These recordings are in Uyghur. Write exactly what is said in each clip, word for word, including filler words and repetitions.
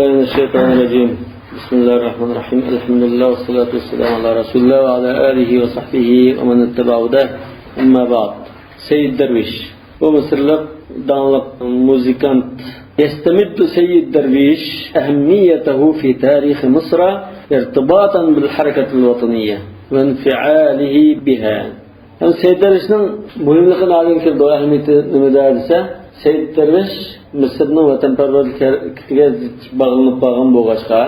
من الشيطان الرجيم. بسم الله الرحمن الرحيم. الحمد لله والصلاة والسلام على رسول الله وعلى آله وصحبه ومن اتبع هداه. أما بعد. سيد درويش. بۇ مىسىرلىق داڭلىق مۇزىكانت. يستمد سيد درويش أهميته في تاريخ مصر ارتباطا بالحركة الوطنية وانفعاله بها. ھەم سەيد دەرۋىشنىڭ مۇھىملىقى نەدىن كېلىدۇ، ئەھمىيىتى نېمىدە دېسە، سەيد دەرۋىش مىسىرنىڭ ۋەتەنپەرۋەرلىك ھەرىكىتىگە باغلىنىپ قالغان بولغاچقا،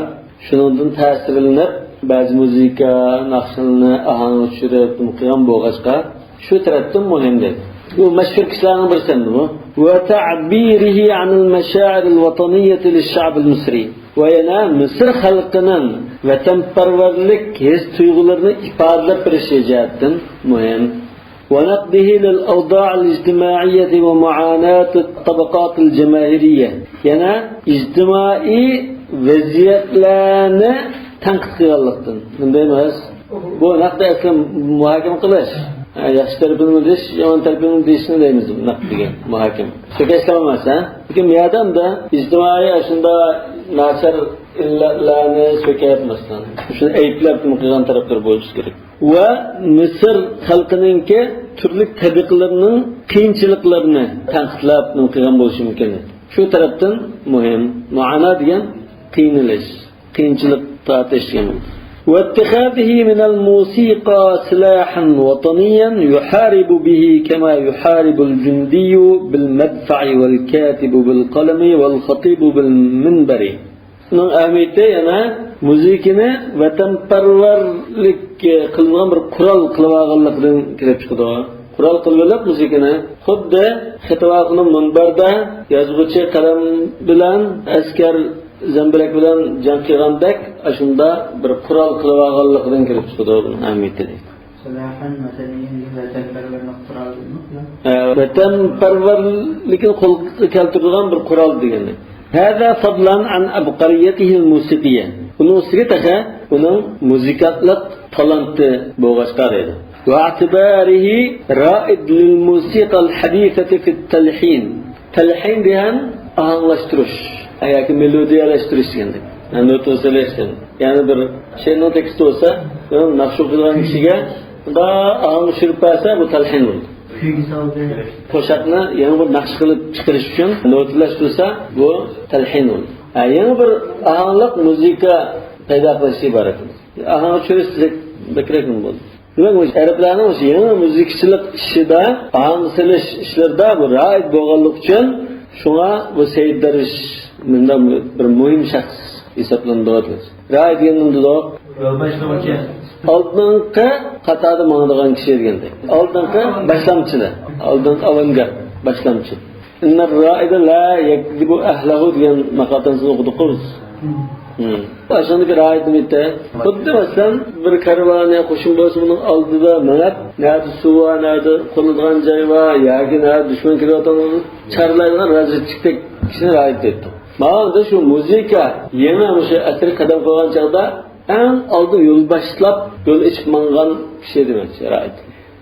شۇنىڭدىن تەسىرلىنىپ، بەزى مۇزىكا ناخشىلىرىنى ئاھاڭغا چۈشۈرۈپ قىلغان بولغاچقا، شۇ تەرەپتىن مۇھىم دەيدۇ. بۇ مەشھۇر كىشىلەرنىڭ بىرسى ئەمدى بۇ. وتعبيره عن المشاعر الوطنية للشعب المصري. ۋە يەنە مىسىر خەلقىنىڭ ۋەتەنپەرۋەرلىك ھېس-تۇيغۇلىرىنى ئىپادىلەپ بېرىشى جەھەتتىن مۇھىم. ونقده للأوضاع الاجتماعية ومعاناة الطبقات الجماهيرية. يەنە ئىجتىمائىي ۋەزىيەتلەرنى تەنقىد قىلغانلىقتىن. مۇنداق ئەمەس. بۇ نەقدى ئەسلى مۇھاكىمە قىلىش. ھە، ياخشى تەرىپىنى دېيىش، يامان تەرىپىنى دېيىشنى دەيمىز نەقد دېگەن مۇھاكىمە. سۆكەشلەر ئەمەس، ھە؟ لېكىن بۇ يەردە ئەمدى ئىجتىمائىي ئاشۇنداق ناچار ئىللەتلەرنى سۆكەپ، مەسىلەن، شۇنى ئەيىبلەپ نېمە قىلغان تەرەپلەر بولۇشى كېرەك. ۋە مىسىر خەلقىنىڭكى تۈرلۈك تەبىقىلىرىنىڭ قىيىنچىلىقلىرىنى تەنقىدلەپ نېمە قىلغان بولۇشى مۇمكىن. شۇ تەرەپتىن مۇھىم. مۇئانا دېگەن قىينىلىش، قىيىنچىلىق تارتىش دېگەن. واتخاذه من الموسيقى سلاحا وطنيا يحارب به كما يحارب الجندي بالمدفع والكاتب بالقلم والخطيب بالمنبر. ئۇنىڭ ئەھمىيىتى يەنە مۇزىكىنى ۋەتەنپەرۋەرلىك قىلىدىغان بىر قورال قىلىۋالغانلىقىدىن كېلىپ چىقىدۇ. قورال قىلىۋېلىپ مۇزىكىنى خۇددى خېتىۋاخۇنۇم مۇنبەردە يازغۇچى قەلەم بىلەن ئەسكەر زەمبىرەك بىلەن جەڭ قىلغاندەك، ئاشۇنداق بىر قورال قىلىۋالغانلىقىدىن كېلىپ چىقىدۇ بۇنىڭ ئەھمىيىتى. سلاحا وطنيا دېگەن ۋەتەنپەرۋەرلىك قورال دېمەكلا. ئە، ۋەتەنپەرۋەرلىكنى قولغا كەلتۈرىدىغان بىر قورال دېگەنلىك. هذا فضلا عن عبقريته الموسيقية. ئۇنىڭ ئۈستىگە تېخى ئۇنىڭ مۇزىكانتلىق تالانتى بولغاچقا دەيدۇ. واعتباره رائد للموسيقى الحديثة في التلحين. تەلھىن دېگەن ئاھاڭلاشتۇرۇش ياكى مېلودىيەلەشتۈرۈش دېگەندەك. يەنى نوتا سېلىش دېگەن. يەنى بىر شېئىرنىڭ تېكىستى بولسا، ناخشا ئوقۇيدىغان كىشىگە مۇنداق ئاھاڭ چۈشۈرۈپ بەرسە، بۇ تەلھىن بولىدۇ. قوشاقنى يېڭى بىر ناخشا قىلىپ چىقىرىش ئۈچۈن نوتىلاشتۇرسا، بۇ تەلھىن بولىدۇ. ھە، يېڭى بىر ئاھاڭلىق مۇزىكا پەيدا قىلىش ئىبارەت. ئاھاڭ چۈشۈرۈش دېسەك بەكرەكمۇ بولىدۇ. دېمەك، مۇشۇ ئەرەبلەرنىڭ مۇشۇ يېڭى مۇزىكىچىلىق ئىشىدا، ئاھاڭ سېلىش ئىشلىرىدا بۇ رائىت بولغانلىقى ئۈچۈن، شۇڭا بۇ سەيد دەرۋىش مۇنداق بىر مۇھىم شەخس ھېسابلىنىدۇ. رائىت دېگەن نېمە دېدۇق؟ يول باشلىغۇچى. ئالدىنقى قاتاردا ماڭىدىغان كىشى دېگەندەك. ئالدىنقى باشلامچىلار، ئالدىنقى ئاۋانگارد، باشلامچى. إن الرائد لا يكذب أهله دېگەن ماقالىنى سىز ئوقۇدۇققۇ بىز؟ مم. ئاشۇندىكى رائىت نېمە دەيدۇ؟ خۇددى مەسىلەن، بىر كارۋان يا قوشۇن بولسا، ئۇنىڭ ئالدىدا مېڭىپ، نەدە سۇ بار، نەدە قونىدىغان جاي بار ياكى نەدە دۈشمەن كېلىۋاتقانلىقىنى چارلايدىغان رازۋېدچىكتەك كىشىنى رائىت دەيدۇ. مانا شۇ مۇزىكا يېڭى مۇشۇ ئەسىرگە قەدەم قويغان چاغدا ئەڭ ئالدىن يول باشلاپ، يول ئېچىپ ماڭغان كىشى دېمەكچى، رائىت.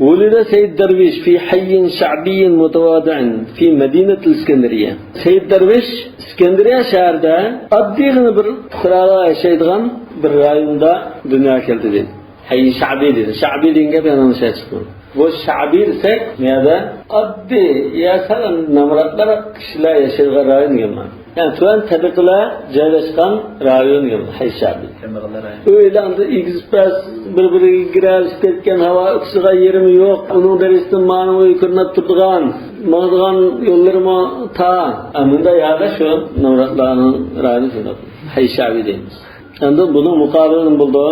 ولد سيد درويش في حي شعبي متواضع في مدينة الإسكندرية. سەيد دەرۋىش ئىسكەندەرىيە شەھىرىدە ئاددىيغىنا بىر پۇقرالار ياشايدىغان بىر رايوندا دۇنياغا كەلدى دەيدۇ. ھەي شەبى دېدى. شەبى دېگەن گەپ يەنە ئاشۇ چىقتى. بۇ شەبى دېسەك، بۇ يەردە ئاددىي، يا سەل نامراتلار كىشىلەر ياشايدىغان رايون دېگەن مەنە. يەنى تۆۋەن تەبىقىلەر جايلاشقان رايون دېگەن ھەي شەبى. كەمبەغەللەر رايونى. ئۆيلەردە ئېگىز پەس، بىر-بىرىگە گىرەلىشىپ كەتكەن، ھاۋا ئۇچىسىغا يېرىمى يوق. ئۇنىڭ دەرىجىسىدىن مانا ئۆي كۆرۈنۈپ تۇرىدىغان، ماڭىدىغان يوللىرىمۇ تار. ئە، مۇنداق يەردە شۇ نامراتلارنىڭ رايونى شۇنداق. ھەي شەبى دەيمىز. ئەمدى بۇنىڭ مۇقابىلى نېمە بولىدۇ؟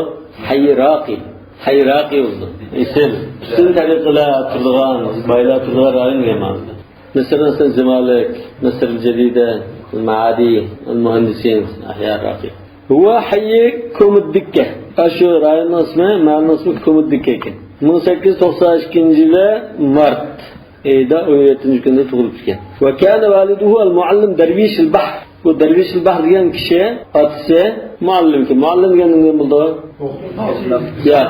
ھەي راقى. ھەي راقى بولىدۇ. ئېسىل. ئۈستۈن تەبىقىلەر تۇرىدىغان، بايلار تۇرىدىغان رايون دېگەن مەنىدە. مىسىرنىڭ ئىسمى زىمالىك، مىسىر جەدىدە، مەئادى، مۇھەندىسىن، ئەھيا راقى. ھۇۋا ھەيي كومىدىككە. ئاشۇ رايوننىڭ ئىسمى، مەھەللىنىڭ ئىسمى كومىدىككە ئىكەن. مىڭ سەككىز يۈز توقسان ئىككىنچى يىلى مارت ئېيىدا ئون يەتتىنچى كۈنىدە تۇغۇلۇپتىكەن. وكان والده المعلم درويش البحر. بۇ دەرۋىشۇل باھر دېگەن كىشى ئاتىسى مۇئەللىمكەن. مۇئەللىم دېگەن نېمە بولىدۇ؟ ياق.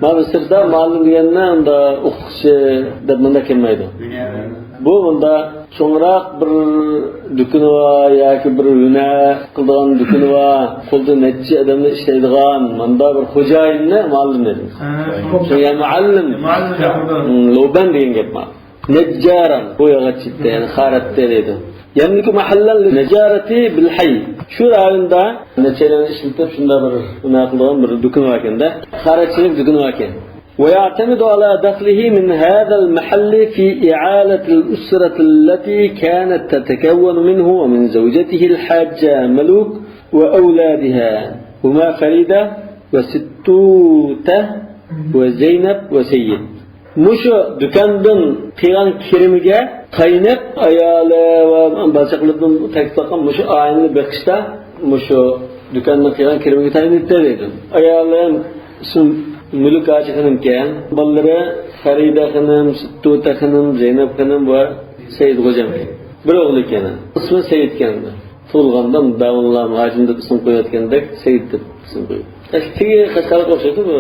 مانا مىسىردا مۇئەللىم دېگەننى ئۇندا ئوقۇتقۇچى دەپ مۇنداق كەلمەيدۇ. بۇ مۇندا چوڭراق بىر دۇكىنى بار ياكى بىر ھۈنەر قىلىدىغان دۇكىنى بار، قولدا نەچچە ئادەمنى ئىشلەيدىغان مۇندا بىر خوجايىننى مۇئەللىم دەيدۇ. ھە. شۇ يەنى مۇئەللىم. مۇئەللىم. ھىم، لوبەن دېگەن گەپ بار. نەججاران، بويىغا چىتتى، يەنى خارەتتى دەيدۇ. يەملىكۇ مەھەللەن لىنەجارەتى بىل ھەي. شۇ رايوندا نەچچەيلەننى ئىشلىتىپ، شۇنداق بىر ھۈنەر قىلىدىغان بىر دۇكىنى باركەن-دە، خارەتچىلىك دۇكىنى باركەن. ويعتمد على دخله من هذا المحل في إعالة الأسرة التي كانت تتكون منه ومن زوجته الحاجة ملوك وأولادها، هما فريدة وستوتة وزينب وسيد. مۇشۇ دۇكاندىن قىلغان كىرىمىگە تايىنىپ، ئايالى ۋە بالا-چاقىلىرىدىن تەكلىپ تاپقان مۇشۇ ئائىلىنى بېقىشتا مۇشۇ دۇكاندىن قىلغان كىرىمىگە تايىنىپتۇ دەيدۇ. ئايالى ئىسمى مۈلۈك ھاجى خېنىمكەن، بالىلىرى فەرىدە خېنىم، تۇتە خېنىم، زەينەپ خېنىم ۋە سەيىد خوجامكەن. بىر ئوغلى ئىكەن. ئىسمى سەيىدكەن. تۇغۇلغاندا داۋۇللام ھاجىم دەپ ئىسىم قويۇۋەتكەندەك، سەيىد دەپ ئىسىم قويۇپ. تېگى قەشقەرگە ئوخشايدۇ بۇ.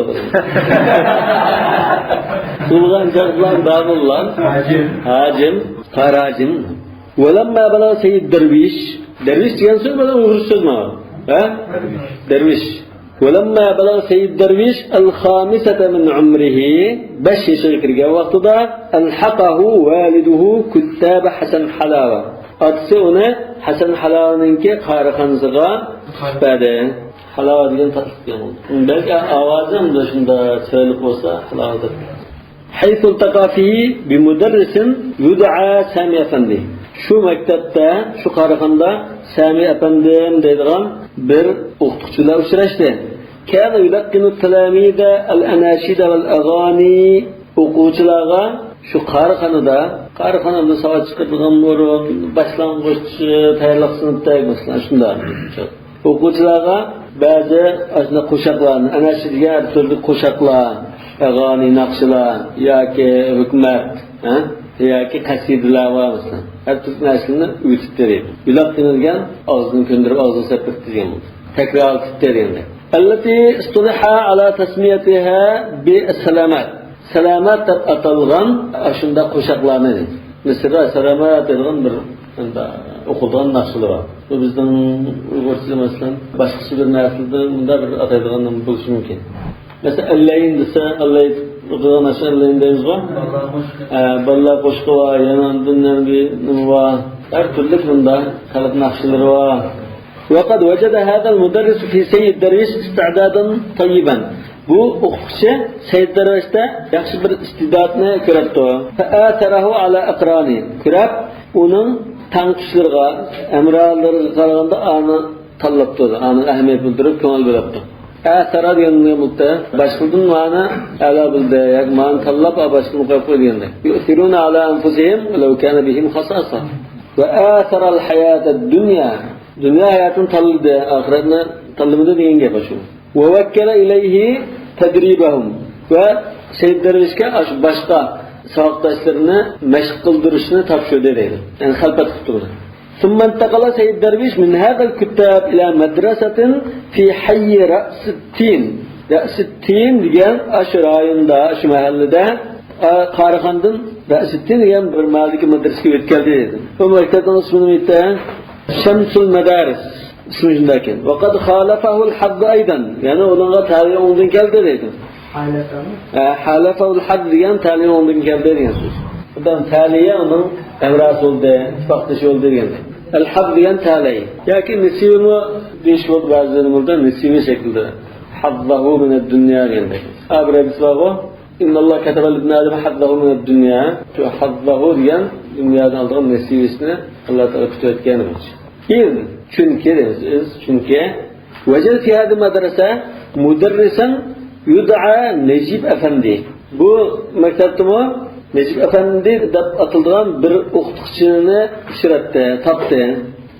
تۇغۇلغان چاغلار داۋۇللام. ھاجىم. ھاجىم. قارا ھاجىم. ولما بلغ سيد درويش. دەرۋىش دېگەن سۆز بىلەن ئۇيغۇرچە سۆز مانا. ھە؟ دەرۋىش. ولما بلغ سيد درويش الخامسة من عمره، بەش يېشىغا كىرگەن ۋاقتىدا، ألحقه والده كتاب حسن حلاوة. ئاتىسى ئۇنى ھەسەن ھالاۋىنىڭكى قارىخانىسىغا تۇتۇپ بەردى. ھالاۋا دېگەن تاتلىق دېگەن بولدى. بەلكى ئاۋازى ئەمدى شۇنداق چىرايلىق بولسا، ھالاۋا دەپ. حيث التقى فيه بمدرس يدعى سامي أفندي. شۇ مەكتەپتە، شۇ قارىخانىدا سامى ئەپەندىم دەيدىغان بىر ئوقۇتقۇچى بىلەن ئۇچراشتى. كان يلقن التلاميذ الأناشيد والأغاني. ئوقۇغۇچىلارغا شۇ قارىخانىدا، قارىخانىدا ساۋات چىقىرىدىغان بۇرۇن باشلانغۇچ تەييارلىق سىنىپتەك، مەسىلەن، شۇنداق. ئوقۇغۇچىلارغا بەزى ئاشۇنداق قوشاقلارنى، ئەنە شۇ دېگەن ھەر تۈرلۈك قوشاقلار، ئەغانى، ناخشىلار ياكى ھۆكمەت، ھە؟ ياكى قەسىدىلەر بار، مەسىلەن. ھەر تۈرلۈك نەرسىلەرنى ئۆگىتىپ بېرىدۇ. يۇلاقتىن دېگەن ئاغزىدىن كۆندۈرۈپ، ئاغزىدىن سەپلىتىپ دېگەن بولىدۇ. تەكرارلىتىپ دېگەندەك. التي اصطلح على تسميتها بالسلامات. سالامەت دەپ ئاتالغان ئاشۇنداق قوشاقلارنى دەيدۇ. مىسىردا سالامەت دەيدىغان بىر ئوقۇلىدىغان ناخشىلار بار. بۇ بىزنىڭ ئۇيغۇرچىدا، مەسىلەن، باشقىچە بىر نەرسىلەردە مۇنداق بىر ئاتايدىغان نېمە بولۇشى مۇمكىن. مەسىلەن، ئەللەيىن دېسە، ئەللەيىن ئوقۇيدىغان ناخشا ئەللەيىن دەيمىزغۇ؟ ئە، بالىلار قوشىقى بار، يەنە ئاندىن يەنە بىر نېمە بار. ھەر تۈرلۈك مۇنداق خەلق ناخشىلىرى بار. وقد وجد هذا المدرس في سيد درويش استعدادا طيبا. بۇ ئوقۇتقۇچى سەيد دەرۋىشتە ياخشى بىر ئىستىداتنى كۆرۈپتۇ. فآثره على أقرانه. كۆرۈپ، ئۇنىڭ تەڭتۇشلىرىغا، ھەمراھلىرىغا قارىغاندا ئانى تاللاپتۇ، ئانىڭ ئەھمىيەت بىلدۈرۈپ كۆڭۈل بۆلۈپتۇ. ئەسەرا دېگەننى بولۇپتۇ. باشقىدىن مانا ئەلا بىلدى، ياكى مانا تاللاپ، ئا، باشقىنى قويۇپ قوي دېگەندەك. يؤثرون على أنفسهم ولو كان بهم خصاصة. وآثر الحياة الدنيا. دۇنيا ھاياتىنى تاللىدى، ئاخىرەتنى تاللىمىدى دېگەن گەپ شۇ. ووكل إليه تدريبهم. ۋە سەيد دەرۋىشكە ئاشۇ باشقا ساۋاقداشلىرىنى مەشىق قىلدۇرۇشنى تاپشۇردى دەيدۇ. يەنى خەلپەت قىلىپ تۇردى. ثم انتقل سيد درويش من هذا الكتاب إلى مدرسة في حي رأس التين. رأس التين دېگەن ئاشۇ رايوندا، ئاشۇ مەھەللىدە، ئا، قارىخاندىن رەئسىتتىن دېگەن بىر مەھەللىدىكى مەدرىسىگە ئۆتۈپ كەلدى دەيدۇ. بۇ مەكتەپنىڭ ئىسمى نېمە ئىدى؟ شەمسۇل مەدارىس. ئىسمى شۇنداق ئىكەن. وقد خالفه الحظ أيضا. يەنى ئۇنىڭغا تەلىيى ئوڭدىن كەلدى دەيدۇ. ھە، خالفه الحظ دېگەن تەلىيى ئوڭدىن كەلدى دېگەن سۆز. بۇ تەلىيى ئۇنىڭ ھەمراھى بولدى، ئىتتىپاقدىشى بولدى دېگەن. الحظ دېگەن تەلىيى. ياكى نېسىۋىمۇ دېيىش بولىدۇ بەزىلىرىدە، نېسىۋى شەكلىدە. حظه من الدنيا دېگەندەك. ئا، بىر ھەدىس بارغۇ. إن الله كتب لابن آدم حظه من الدنيا. شۇ حظه دېگەن دۇنيادىن ئالىدىغان نېسىۋىسىنى ئاللا تائالا كۈتۈۋەتكەن بولىدۇ. إذ، چۈنكى دەيمىز، إذ، چۈنكى. وجد في هذه المدرسة مدرسا يدعى نجيب أفندي. بۇ مەكتەپتىمۇ نەجىپ ئەپەندى دەپ ئاتىلىدىغان بىر ئوقۇتقۇچىنى ئۇچراتتى، تاپتى.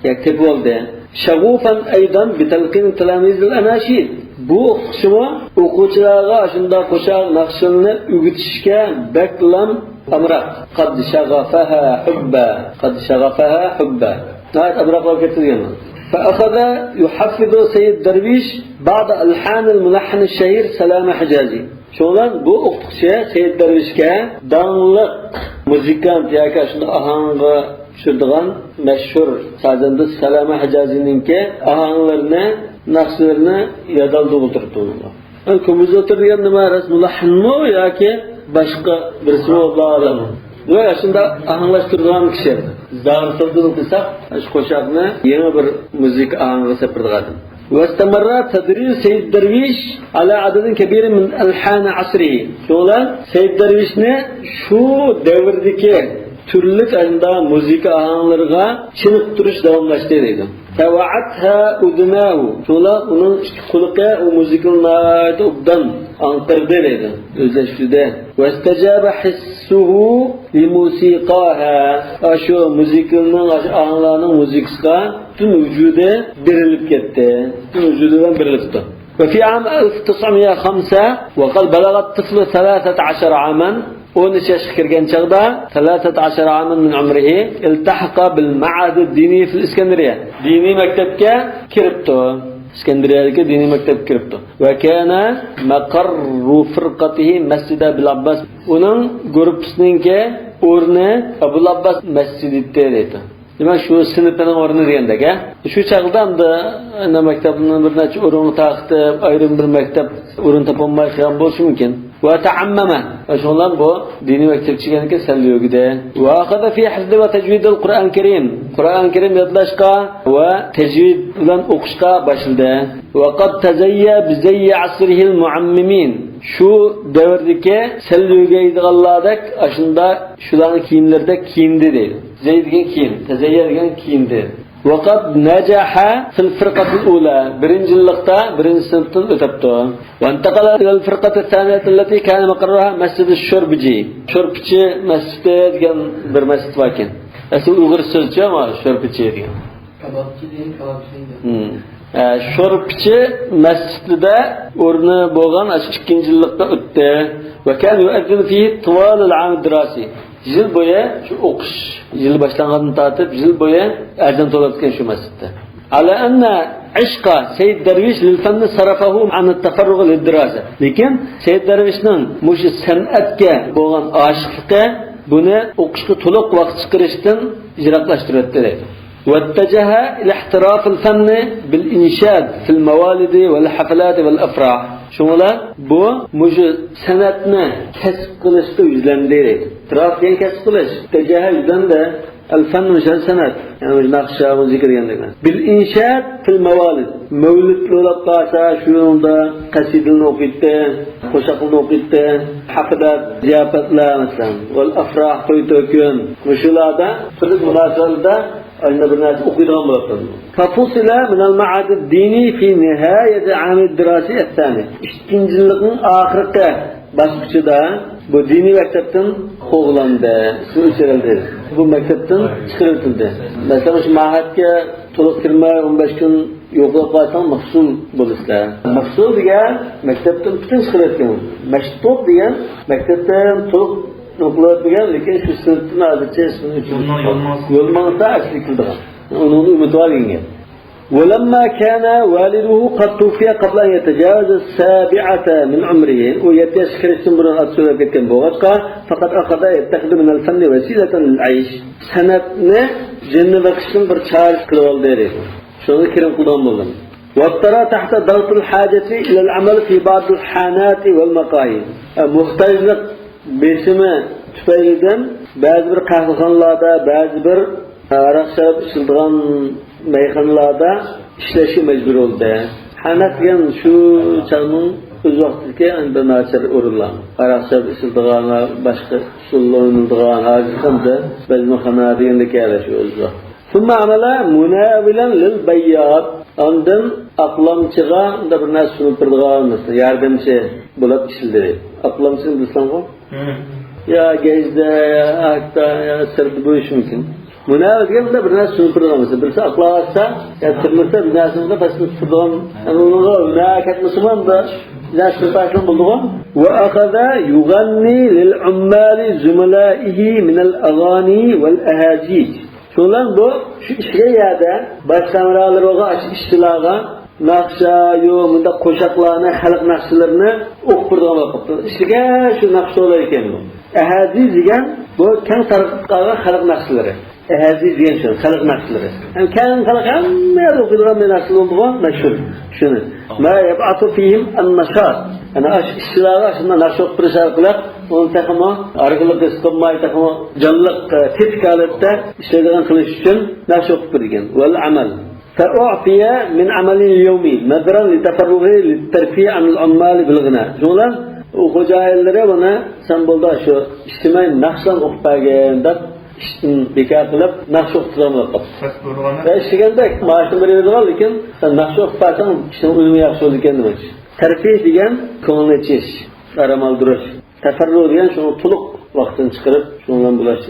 ياكى تېپىۋالدى. شغوفا أيضا بتلقين تلاميذ الأناشيد. بۇ ئوقۇتقۇچىمۇ ئوقۇغۇچىلارغا ئاشۇنداق قوشاق ناخشىلىرىنى ئۆگىتىشكە بەكلا ئامراق. قد شغفها حبا، قد شغفها حبا. ناھايىتى ئامراقلاپ كەتتى دېگەن. فأخذ يحفظ سيد درويش بعض ألحان الملحن الشهير سلامة حجازي. شۇنىڭ بىلەن بۇ ئوقۇتقۇچى سەيىد دەرۋىشكە داڭلىق مۇزىكانت ياكى شۇنداق ئاھاڭغا چۈشۈرىدىغان مەشھۇر سازەندە سالامە ھىجازىينىڭكى ئاھاڭلىرىنى، ناخشىلىرىنى يادالدىغا ئولتۇرتتى ئۇنىڭغا. ئەمدى كومپوزىتور دېگەن نېمە؟ راست مۇلەھھىنمۇ ياكى باشقا بىرسىمۇ؟ ئاللا ئالەم. ياق، شۇنداق ئاھاڭلاشتۇرىدىغان كىشى. زاغرىسىلدىن قىلساق، شۇ قوشاقنى يېڭى بىر مۇزىكا ئاھاڭىغا سېپىرىدىغان ئادەم. واستمر تدريس سيد درويش على عدد كبير من ألحان عصره. شۇڭا سەيد دەرۋىشنى شۇ دەۋردىكى تۈرلۈك ئاشۇنداق مۇزىكا ئاھاڭلىرىغا چېنىقتۇرۇش داۋاملاشتى دەيدۇ. فوعتها أذناه. شۇڭا ئۇنىڭ ئىككى قۇلىقى ئۇ مۇزىكىنى ناھايىتى ئوبدان ئاڭقىردى دەيدۇ. ئۆزلەشتۈردى. واستجاب حسه لموسيقاها. ئاشۇ مۇزىكىنىڭ، ئاشۇ ئاھاڭلارنىڭ مۇزىكىسىغا پۈتۈن ۋۇجۇدى بېرىلىپ كەتتى. پۈتۈن ۋۇجۇدى بىلەن بېرىلىپتۇ. وفي عام ألف وتسعمية وخمسة وقد بلغ الطفل ثلاثة عشر عاما. ئون ئۈچ ياشقا كىرگەن چاغدا، ثلاثة عشر عاما من عمره، التحق بالمعهد الديني في الإسكندرية. دىنىي مەكتەپكە كىرىپتۇ. ئىسكەندىرىيەدىكى دىنىي مەكتەپكە كىرىپتۇ. وكان مقر فرقته مسجد أبي العباس. ئۇنىڭ گۇرۇپپىسىنىڭكى ئورنى ئابۇل ئابباس مەسچىتى ئىدى دەيدۇ. دېمەك، شۇ سىنىپىنىڭ ئورنى دېگەندەك، ھە؟ شۇ چاغدا ئەمدى ئەنە مەكتەپنى بىر نەچچە ئورۇنغا تارقىتىپ، ئايرىم بىر مەكتەپ ئورۇن تاپالماي قالغان بولۇشى مۇمكىن. وتعمم. شۇنىڭ بىلەن بۇ دىنىي مەكتەپكە كىرگەندىن كېيىن سەل يۆگىدى. وأخذ في حفظ وتجويد القرآن الكريم. قۇرئان كەرىم يادلاشقا ۋە تەجۋىد بىلەن ئوقۇشقا باشلىدى. وقد تزيى بزي عصره المعممين. شۇ دەۋردىكى سەل يۆگەيدىغانلاردەك، ئاشۇنداق شۇلارنىڭ كىيىملىرىدەك كىيىندى دەيدۇ. زەي دېگەن كىيىم، تەزەييە دېگەن كىيىندى. وقد نجح في الفرقة الأولى. بىرىنچى يىللىقتا بىرىنچى سىنىپتىن ئۆتۈپتۇ. وانتقل إلى الفرقة الثانية التي كان مقرها مسجد الشربجي. شورپىچى مەسچىتى دېگەن بىر مەسچىت باركەن. ئەسلى ئۇيغۇر سۆزىچۇ، ئەمما شورپىچى دېگەن. كابابچى دېگەن كابابچى دەيدۇ. ھىم. ئە، شورپىچى مەسچىتىدە ئورنى بولغان ئاشۇ ئىككىنچى يىللىقتا ئۆتتى. وكان يؤذن فيه طوال العام الدراسي. يىل بويى، شۇ ئوقۇش يىلى باشلانغاندىن تارتىپ يىل بويى ئەزان توۋلاپتىكەن شۇ مەسچىتتە. على أن عشق سيد درويش للفن صرفه عن التفرغ للدراسة. لېكىن سەيد دەرۋىشنىڭ مۇشۇ سەنئەتكە بولغان ئاشىقلىقى بۇنى ئوقۇشقا تولۇق ۋاقىت چىقىرىشتىن يىراقلاشتۇرۇۋەتتى دەيدۇ. واتجه إلى احتراف الفن بالإنشاد في الموالد والحفلات والأفراح. شۇڭا بۇ مۇشۇ سەنئەتنى كەسىپ قىلىشقا يۈزلەندى دەيدۇ. ئىھتىراف دېگەن كەسىپ قىلىش. اتجه يۈزلەندى. الفن مۇشۇ سەنئەت. يەنى مۇشۇ ناخشا، مۇزىكا دېگەندەك. بالإنشاد في الموالد. مەۋلىد بولۇپ قالسا، شۇنىڭدا قەسىدىلەرنى ئوقۇيتتى، قوشاقلىرىنى ئوقۇيتتى. ھەقىدە زىياپەتلەر، مەسىلەن، والأفراح، توي تۆكۈن. مۇشۇلاردا تۈرلۈك مۇناسىۋەتلەردە ئاينا بىر نەرسە ئوقۇيدىغان بولۇپتۇ. ففصل من المعهد الديني في نهاية العام الدراسي الثاني. ئىككىنچى يىللىقنىڭ ئاخىرقى باسقۇچىدا بۇ دىنىي مەكتەپتىن قوغلاندى، ئىسمى ئۆچۈرۈلدى. بۇ مەكتەپتىن چىقىرىۋېتىلدى. مەسىلەن، شۇ مائەتكە تولۇق كىرمەي، ئون بەش كۈن يوقلاپ قالساڭ، مەفسۇل بولىسىلەر. مەفسۇل دېگەن مەكتەپتىن پۈتۈن چىقىرىۋەتكەن. مەشتۇق دېگەن مەكتەپتىن تولۇق يوقلاپ دېگەن، لېكىن شۇ سىنىپتىن ھازىرچە ئىسمىنى ئۆچۈرۈپ، يول ماڭ-، يول ماڭسا ئەسلىگە كېلىدىغان. ئۇنىڭدىن ئۈمىد بار دېگەن گەپ. ولما كان والده قد توفي قبل أن يتجاوز السابعة من عمره، ئۇ يەتتە ياشقا كىرىشتىن بۇرۇن ئاتىسى ئۆلۈپ كەتكەن بولغاچقا، فقد أخذ يتخذ من الفن وسيلة للعيش. سەنئەتنى جېنىنى بېقىشنىڭ بىر چارىسى قىلىپ ئالدى دەيدۇ. شۇنى كىرىم قىلىدىغان بولدى. واضطر تحت ضغط الحاجة إلى العمل في بعض الحانات والمقاهي. موھتاجلىق بېسىمى تۈپەيلىدىن بەزى بىر قەھۋىخانىلاردا، بەزى بىر ھاراق شاراب ئىچىلىدىغان مەيخانىلاردا ئىشلەشكە مەجبۇر بولدى. ھانات دېگەن شۇ چاغنىڭ ئۆز ۋاقتىدىكى بىر ناچار ئورۇنلار. ھاراق شاراب ئىچىلىدىغان، باشقا ئۇسسۇلدا ئوينىلىدىغان، ھازىر قانداق بەزمىخانا دېگەندەك يەرلەر شۇ ئۆز ۋاقتىدا. ثم عمل مناولا للبياض. ئاندىن ئاقلامچىغا ئۇنداق بىر نەرسە سۇنۇپ بېرىدىغان، مەسىلەن، ياردەمچى بولۇپ ئىشلىدى. ئاقلامچىنى بىلىسەنغۇ؟ ھە. يا گەجدە، يا ئاكتا، يا سىرتتا بولۇشى مۇمكىن. مۇناۋا دېگەن مۇنداق بىر نەرسە سۇنۇپ بېرىدىغان، مەسىلەن، بىرسى ئاقلاۋاتسا، يا تۇرمىسا، بىر نەرسىنى باشقا تۇتىدىغان، يەنى ئۇنىڭغا ھۈنەر كەتمىسىمۇ، ئەمدى نەرسە تۇتۇۋاتسىمۇ بولىدىغان. وأخذ يغني للعمال زملائه من الأغاني والأهازيج. شۇنىڭ بۇ، شۇ ئىشلىگەن يەردە باشقا ھەمراھلىرىغا، ئاشۇ ئىشچىلارغا ناخشا، يو، مۇنداق قوشاقلارنى، خەلق ناخشىلىرىنى ئوقۇپ بېرىدىغان بولۇپ قاپتۇ. ئىشلىگەن شۇ ناخشا ئىكەن بۇ. ئەھەزىز دېگەن بۇ كەڭ تارقىلىپ قالغان خەلق ناخشىلىرى. ئەھەزىز دېگەن شۇ، خەلق ناخشىلىرى. ھەم كەڭ خەلق ھەممە يەردە ئوقۇيدىغان بىر ناخشا بولدىغۇ، مەشھۇر. شۇنى. ما يبعث فيهم النشاط. يەنى ئاشۇ ئىشچىلارغا شۇنداق ناخشا ئوقۇپ بېرىش ئارقىلىق ئۇنى تېخىمۇ ئارغىلىق ھېس قىلماي، تېخىمۇ جانلىق، ئە، تېتىك ھالەتتە ئىشلەيدىغان قىلىش ئۈچۈن ناخشا ئوقۇپ بېرىدىكەن. والعمل. فأعفي من عمله اليومي نذرا لتفرغه للترفيه عن العمال بالغناء. شۇڭا ئۇ خوجايىنلىرى ئۇنى، سەن بولدى شۇ ئىشلىمەي ناخشىلارنى ئوقۇپ بەرگىن دەپ ئىشتىن بىكار قىلىپ ناخشا ئوقۇتىدىغان بولۇپ قاپتۇ. ۋە ئىشلىگەندەك مائاشنى بېرىۋېتىدىغان، لېكىن سەن ناخشا ئوقۇپ بەرسەڭ ئىشنىڭ ئۈنۈمى ياخشى بولىدىكەن دېمەكچى. تەرفىھ دېگەن كۆڭۈلنى ئېچىش، ئارام ئالدۇرۇش. تەفەررۇ دېگەن شۇڭا تولۇق ۋاقتىنى چىقىرىپ شۇنىڭ بىلەن بولۇش.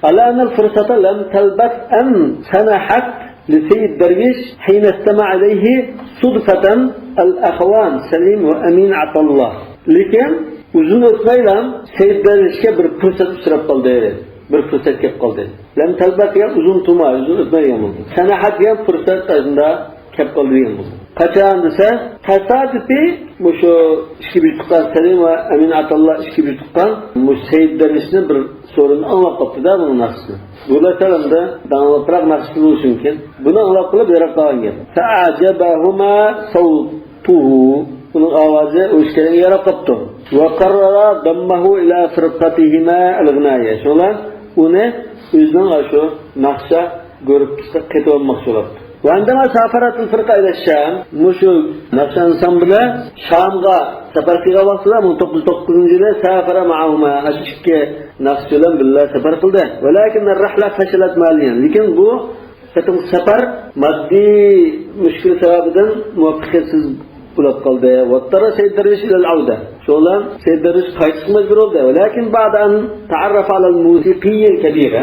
على أن الفرصة لم تلبث أن سنحت لسيد درويش حين استمع إليه صدفة الأخوان سليم وأمين عطا الله. لېكىن ئۇزۇن ئۆتمەيلا سەيد دەرۋىشكە بىر پۇرسەت ئۇچراپ قالدى. بىر پۇرسەت كەپ قالدى. لم تلبث دېگەن ئۇزۇن تۇرماي، ئۇزۇن ئۆتمەي دېگەن بولدى. سەنەھەت دېگەن پۇرسەت ئاشۇندا كەپ قالدى دېگەن بولدى. قاچان دېسە، تاسادىپىي مۇشۇ ئىككى بىر تۇغقان، سەلىم ۋە ئەمىن ئاتاللا ئىككى بىر تۇغقان مۇشۇ سەيد دەرۋىشنى بىر سورۇندا ئاڭلاپ قاپتۇ-دە بۇنىڭ ناخشىسىنى. بۇلار سەلەمدە داڭلىقراق ناخشىسى بولۇشى مۇمكىن. بۇنى ئاڭلاپ قېلىپ ياراپ قالغان گەپ. فأعجبهما صوته. ئۇنىڭ ئاۋازى ئۇ ئىككىلەنگە ياراپ قاپتۇ. وقررا ضمه إلى فرقتهما الغنائية. شۇڭلار ئۇنى ئۆزىنىڭ ئاشۇ ناخشا گۇرۇپپىسىغا قېتىۋالماقچى بولاپتۇ. وعندما سافرت الفرقة إلى الشام، مۇشۇ ناخشا ئانسامبىلى شامغا سەپەر قىلغان ۋاقتىدا، مىڭ توققۇز يۈز توققۇزىنچى يىلى، سافر معهما، ئاشۇ ئىككى ناخشىچى بىلەن بىللە سەپەر قىلدى. ولكن الرحلة فشلت ماليا. لېكىن بۇ قېتىمقى سەپەر ماددىي مۈشكۈل سەۋەبىدىن مۇۋەپپەقىيەتسىز بولۇپ قالدى. واضطر سەيد دەرۋىش إلى العودة. شۇڭا سەيد دەرۋىش قايتىشقا مەجبۇر بولدى. ولكن بعد أن تعرف على الموسيقي الكبير،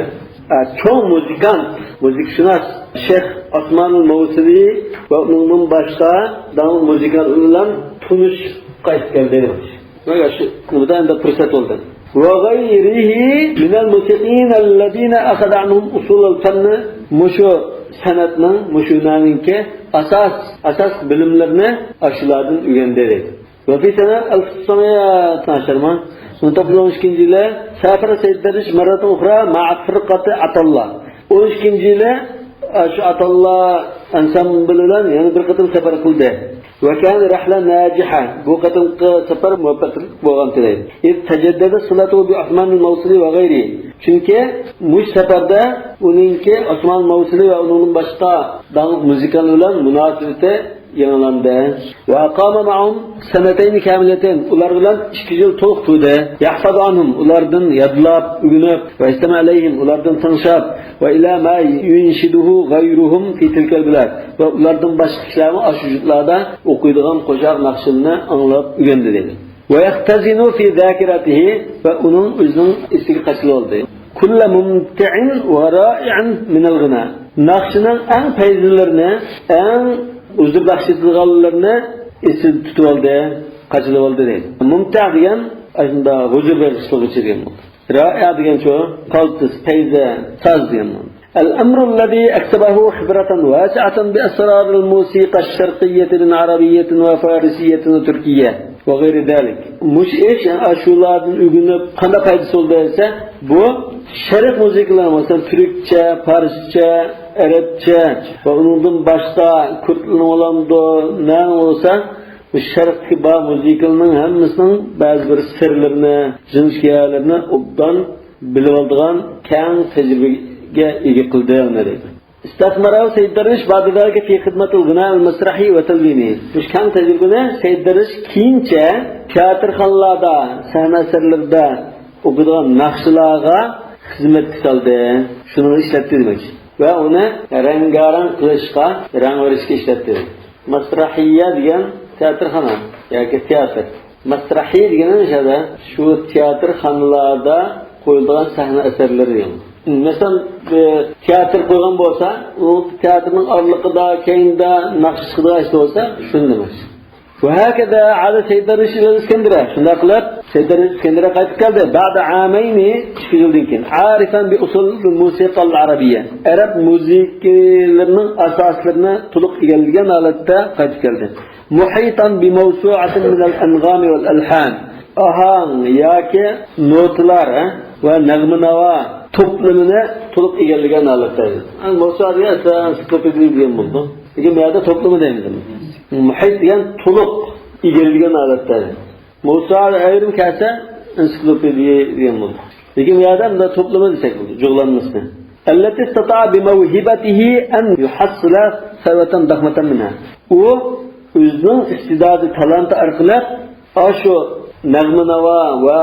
ئە، چوڭ مۇزىكانت، مۇزىكىشۇناس شەيخ ئوسمان مەۋسىلى ۋە ئۇنىڭدىن باشقا داڭلىق مۇزىكانتلار بىلەن تونۇشۇپ قايتىپ كەلدى. مانا شۇ، بۇ دا ئەمدى پۇرسەت بولدى. وغيره من الموسيقيين الذين أخذ عنهم أصول الفن، مۇشۇ سەنئەتنىڭ، مۇشۇ ھۈنەرنىڭكى ئاساس، ئاساس بىلىملىرىنى ئاشۇلاردىن ئۆگەندى دەيدۇ. وفي سنة ألف وتسعمية اثناعشر، مىڭ توققۇز يۈز ئون ئىككىنچى يىلى سافر سەيد دەرۋىش مرة أخرى مع فرقة عطا الله. ئون ئىككىنچى يىلى، ئە، شۇ ئاتاللا ئانسامبىلى بىلەن يەنە بىر قېتىم سەپەر قىلدى. وكان رحلة ناجحة. بۇ قېتىمقى سەپەر مۇۋەپپەقىيەتلىك بولغان دەيدۇ. إذ تجددت صلته بعثمان الموصلي وغيره. چۈنكى مۇشۇ سەپەردە ئۇنىڭكى ئوسمان مەۋسىلى ۋە ئۇنىڭدىن باشقا داڭلىق مۇزىكانت بىلەن مۇناسىۋىتى يېڭىلاندى. وأقام معهم سنتين كاملتين. ئۇلار بىلەن ئىككى يىل تولۇق تۇردى. يحفظ عنهم. ئۇلاردىن يادلاپ، ئۆگىنىپ، ويستمع إليهم. ئۇلاردىن تىڭشاپ، وإلى ما ينشده غيرهم في تلك البلاد. ۋە ئۇلاردىن باشقا كىشىلەرمۇ ئاشۇ يۇرتلاردا ئوقۇيدىغان قوشاق ناخشىلىرىنى ئاڭلاپ ئۆگەندى دەيدۇ. ويختزن في ذاكرته. ۋە ئۇنىڭ ئۆزىنىڭ ئېسىگە قاچىلىۋالدى. كل ممتع ورائع من الغناء. ناخشىنىڭ ئەڭ پەيزىلىرىنى، ئەڭ ھۇزۇر بەخش ئېتىدىغانلىرىنى ئېسىدە تۇتۇۋالدى، قاچىلىۋالدى دەيدۇ. مۇمتەئ دېگەن ئاشۇنداق ھۇزۇر بېغىشلىغۇچى دېگەن بولدى. رائىئ دېگەن شۇ، قالتىس، پەيزە، ساز دېگەن مانا. الأمر الذي أكسبه خبرة واسعة بأسرار الموسيقى الشرقية من عربية وفارسية وتركية وغير ذلك. مۇشۇ ئىش، يەنى ئاشۇلاردىن ئۆگىنىپ قانداق پايدىسى بولدى دېسە، بۇ شەرق مۇزىكىلىرى، مەسىلەن، تۈركچە، پارسچە، ئەرەبچە ۋە ئۇنىڭدىن باشقا كۇردلارنىڭ بولامدۇ، نەنىڭ بولسا، بۇ شەرقتىكى بار مۇزىكىلارنىڭ ھەممىسىنىڭ بەزى بىر سىرلىرىنى، جىنس شىئەلىرىنى ئوبدان بىلىۋالىدىغان كەڭ تەجرىبىگە ئىگە قىلدى ئۇنى دەيدۇ. استثمره سيد درويش بعد ذلك في خدمة الغناء المسرحي وتلوينه. مۇشۇ كەڭ تەجرىبىنى سەيد دەرۋىش كېيىنچە تىياتىرخانىلاردا، سەھنە ئەسەرلىرىدە ئوقۇيدىغان ناخشىلارغا خىزمەتكە سالدى. شۇنىڭغا ئىشلەتتى دېمەكچى. ۋە ئۇنى رەڭگارەڭ قىلىشقا، رەڭ بېرىشكە ئىشلەتتى. مەسرەھىيە دېگەن تىياتىرخانا ياكى تىياتىر. مەسرەھىي دېگىنى شۇ، شۇ تىياتىرخانىلاردا قويۇلىدىغان سەھنە ئەسەرلىرى دېگەن. مەسىلەن، بىر تىياتىر قويغان بولسا، ئۇ تىياتىرنىڭ ئارىلىقىدا، كەينىدە ناخشا چىقىدىغان ئىش بولسا، شۇنى دېمەكچى. وهكذا عاد سيد درويش إلى الإسكندرية. شۇنداق قىلىپ سەيد دەرۋىش ئىسكەندەرىيەگە قايتىپ كەلدى. بعد عامين، ئىككى يىلدىن كېيىن. عارفا بأصول الموسيقى العربية. ئەرەب مۇزىكىلىرىنىڭ ئاساسلىرىنى تولۇق ئىگىلىگەن ھالەتتە قايتىپ كەلدى. محيطا بموسوعة من الأنغام والألحان. ئاھاڭ ياكى نوتىلار، ھە، ۋە نەغمە-ناۋا توپلىمىنى تولۇق ئىگىلىگەن ھالەتتە. موسۇئا دېگەن ئەسلى ئېنسىكلوپېدىيە دېگەن بولىدۇ. لېكىن بۇ يەردە توپلىمى دەيمىز. مۇھىت دېگەن تولۇق ئىگىلىگەن ھالەتتە. موسۇئا ئايرىم كەلسە ئېنسىكلوپېدىيە دېگەن بولىدۇ. لېكىن بۇ يەردە مۇنداق توپلىمى دېسەك بولىدۇ، جۇغلانمىسىنى. التي استطاع بموهبته أن يحصل ثروة ضخمة منها. ئۇ ئۆزىنىڭ ئىستىدادى، تالانتى ئارقىلىق ئاشۇ نەغمە-ناۋا ۋە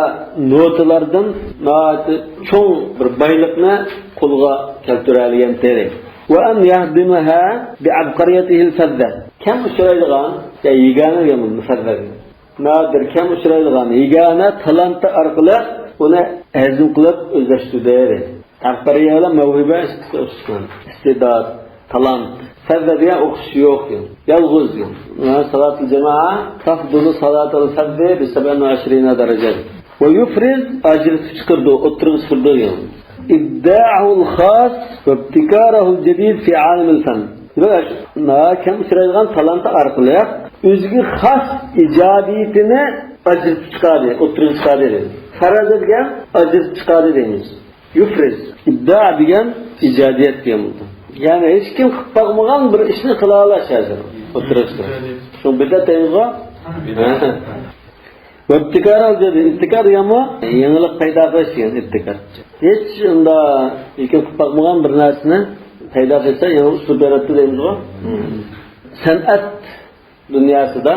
نوتىلاردىن ناھايىتى چوڭ بىر بايلىقنى قولغا كەلتۈرەلىگەنتى. وأن يهضمها بعبقريته الفذة. كەم ئۇچرايدىغان، يا يېگانە دېگەن بولىدۇ، مۇفەززەل. نادىر، كەم ئۇچرايدىغان يېگانە تالانتى ئارقىلىق ئۇنى ھەزىم قىلىپ ئۆزلەشتۈردى. ئەبقارىيە بىلەن مەۋھىبە ئىككىسى ئوخشىغان. ئىستىدات، تالانت. فەززە دېگەن ئوخشىشى يوق دېگەن. يالغۇز دېگەن. مانا سالاتۇل جامائە تەفزۇلۇ سالاتۇل فەززى بىسەبئىن ۋە ئىشرىنە دەرىجە. ۋە يۇفرىز، ئاجرىتىپ چىقىرىدۇ، ئوتتۇرىغا چىقىرىدۇ دېگەن. إبداعه الخاص وابتكاره الجديد في عالم الفن. دېمەك، ناھايىتى كەم ئۇچرايدىغان تالانتى ئارقىلىق ئۆزىگە خاس ئىجادىيىتىنى ئاجرىتىپ چىقاردى، ئوتتۇرىغا چىقاردى دەيمىز. فەرەزە دېگەن ئاجرىتىپ چىقاردى دەيمىز. يۇفرىز. ئىبدا دېگەن ئىجادىيەت دېگەن بولىدۇ. يەنى ھېچكىم قىلىپ باقمىغان بىر ئىشنى قىلالاش ھازىر ئوتتۇرىغا چىقىرىدۇ. شۇ بىدئەت دەيمىزغۇ؟ ۋابتىكارەل جەدىد. ئىبتىكار دېگەنمۇ يېڭىلىق پەيدا قىلىش دېگەن ئىبتىكار. ھېچ ئۇنداق ھېچكىم قىلىپ باقمىغان بىر نەرسىنى پەيدا قىلسا، يېڭى ئۇسلۇب ياراتتى دەيمىزغۇ؟ سەنئەت دۇنياسىدا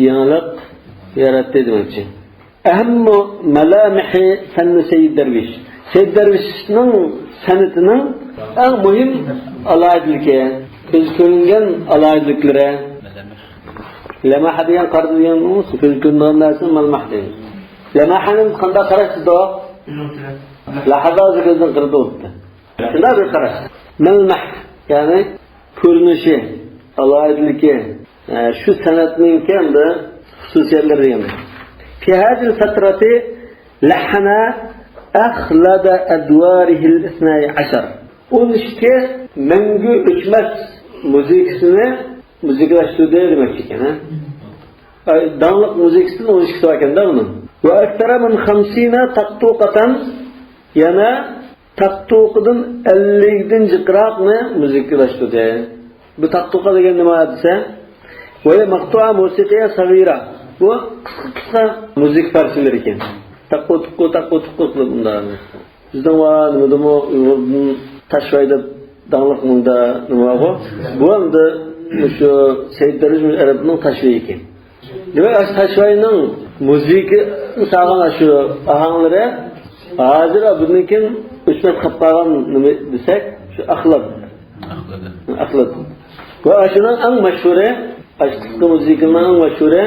يېڭىلىق ياراتتى دېمەكچى. أهم ملامح فن سيد درويش. سەيد دەرۋىشنىڭ سەنئىتىنىڭ ئەڭ مۇھىم ئالاھىدىلىكى، كۆز كۆرۈنگەن ئالاھىدىلىكلىرى. لەمەھە دېگەن قارىدى دېگەن، كۆز كۆرۈنىدىغان نەرسىنى مەلمەھ دەيمىز. لەمەھەنى بىز قانداق قاراش دېدۇق؟ لەھەزا كۆزدىن قىرىدۇ دەپتۇ. شۇنداق بىر قاراش. مەلمەھ، يەنى كۆرۈنۈشى، ئالاھىدىلىكى، ئە، شۇ سەنئەتنىڭكى ئەمدى خۇسۇسىيەتلىرى دېگەن. في هذه الفترة لحن أخلد أدواره الاثني عشر. ئون ئىككى مەڭگۈ ئۆچمەس مۇزىكىسىنى مۇزىكىلاشتۇردى دېمەكچى ئىكەن، ھە؟ ئاي، داڭلىق مۇزىكىسىدىن ئون ئىككىسى بار ئىكەن-دە ئۇنىڭ. وأكثر من خمسين تقطوقة، يەنە تاقتۇقىدىن ئەللىكتىن جىقراقنى مۇزىكىلاشتۇردى. بۇ تاقتۇقا دېگەن نېمە دېسە، وهي مقطوعة موسيقية صغيرة. بۇ قىسقا قىسقا مۇزىكا پارچىلىرى ئىكەن. تاققۇ تۇققۇ، تاققۇ تۇققۇ قىلىپ مۇنداق. بىزنىڭ ۋا نېمىدىمۇ ئۇيغۇردىن تاشۋاي دەپ داڭلىق مۇندا نېمە بارغۇ؟ بۇ ئەمدى مۇشۇ سەيد دەرۋىش ئەرەبنىڭ تاشۋىيى ئىكەن. دېمەك، ئاشۇ تاشۋاينىڭ مۇزىكا سالغان ئاشۇ ئاھاڭلىرى ھازىر بۇندىن كېيىن ئۆچمەس قېلىپ قالغان نېمە دېسەك، شۇ ئەخلەت. ئەخلەت. ۋە ئاشۇنىڭ ئەڭ مەشھۇرى، ئاشۇ قىسقا مۇزىكىنىڭ ئەڭ مەشھۇرى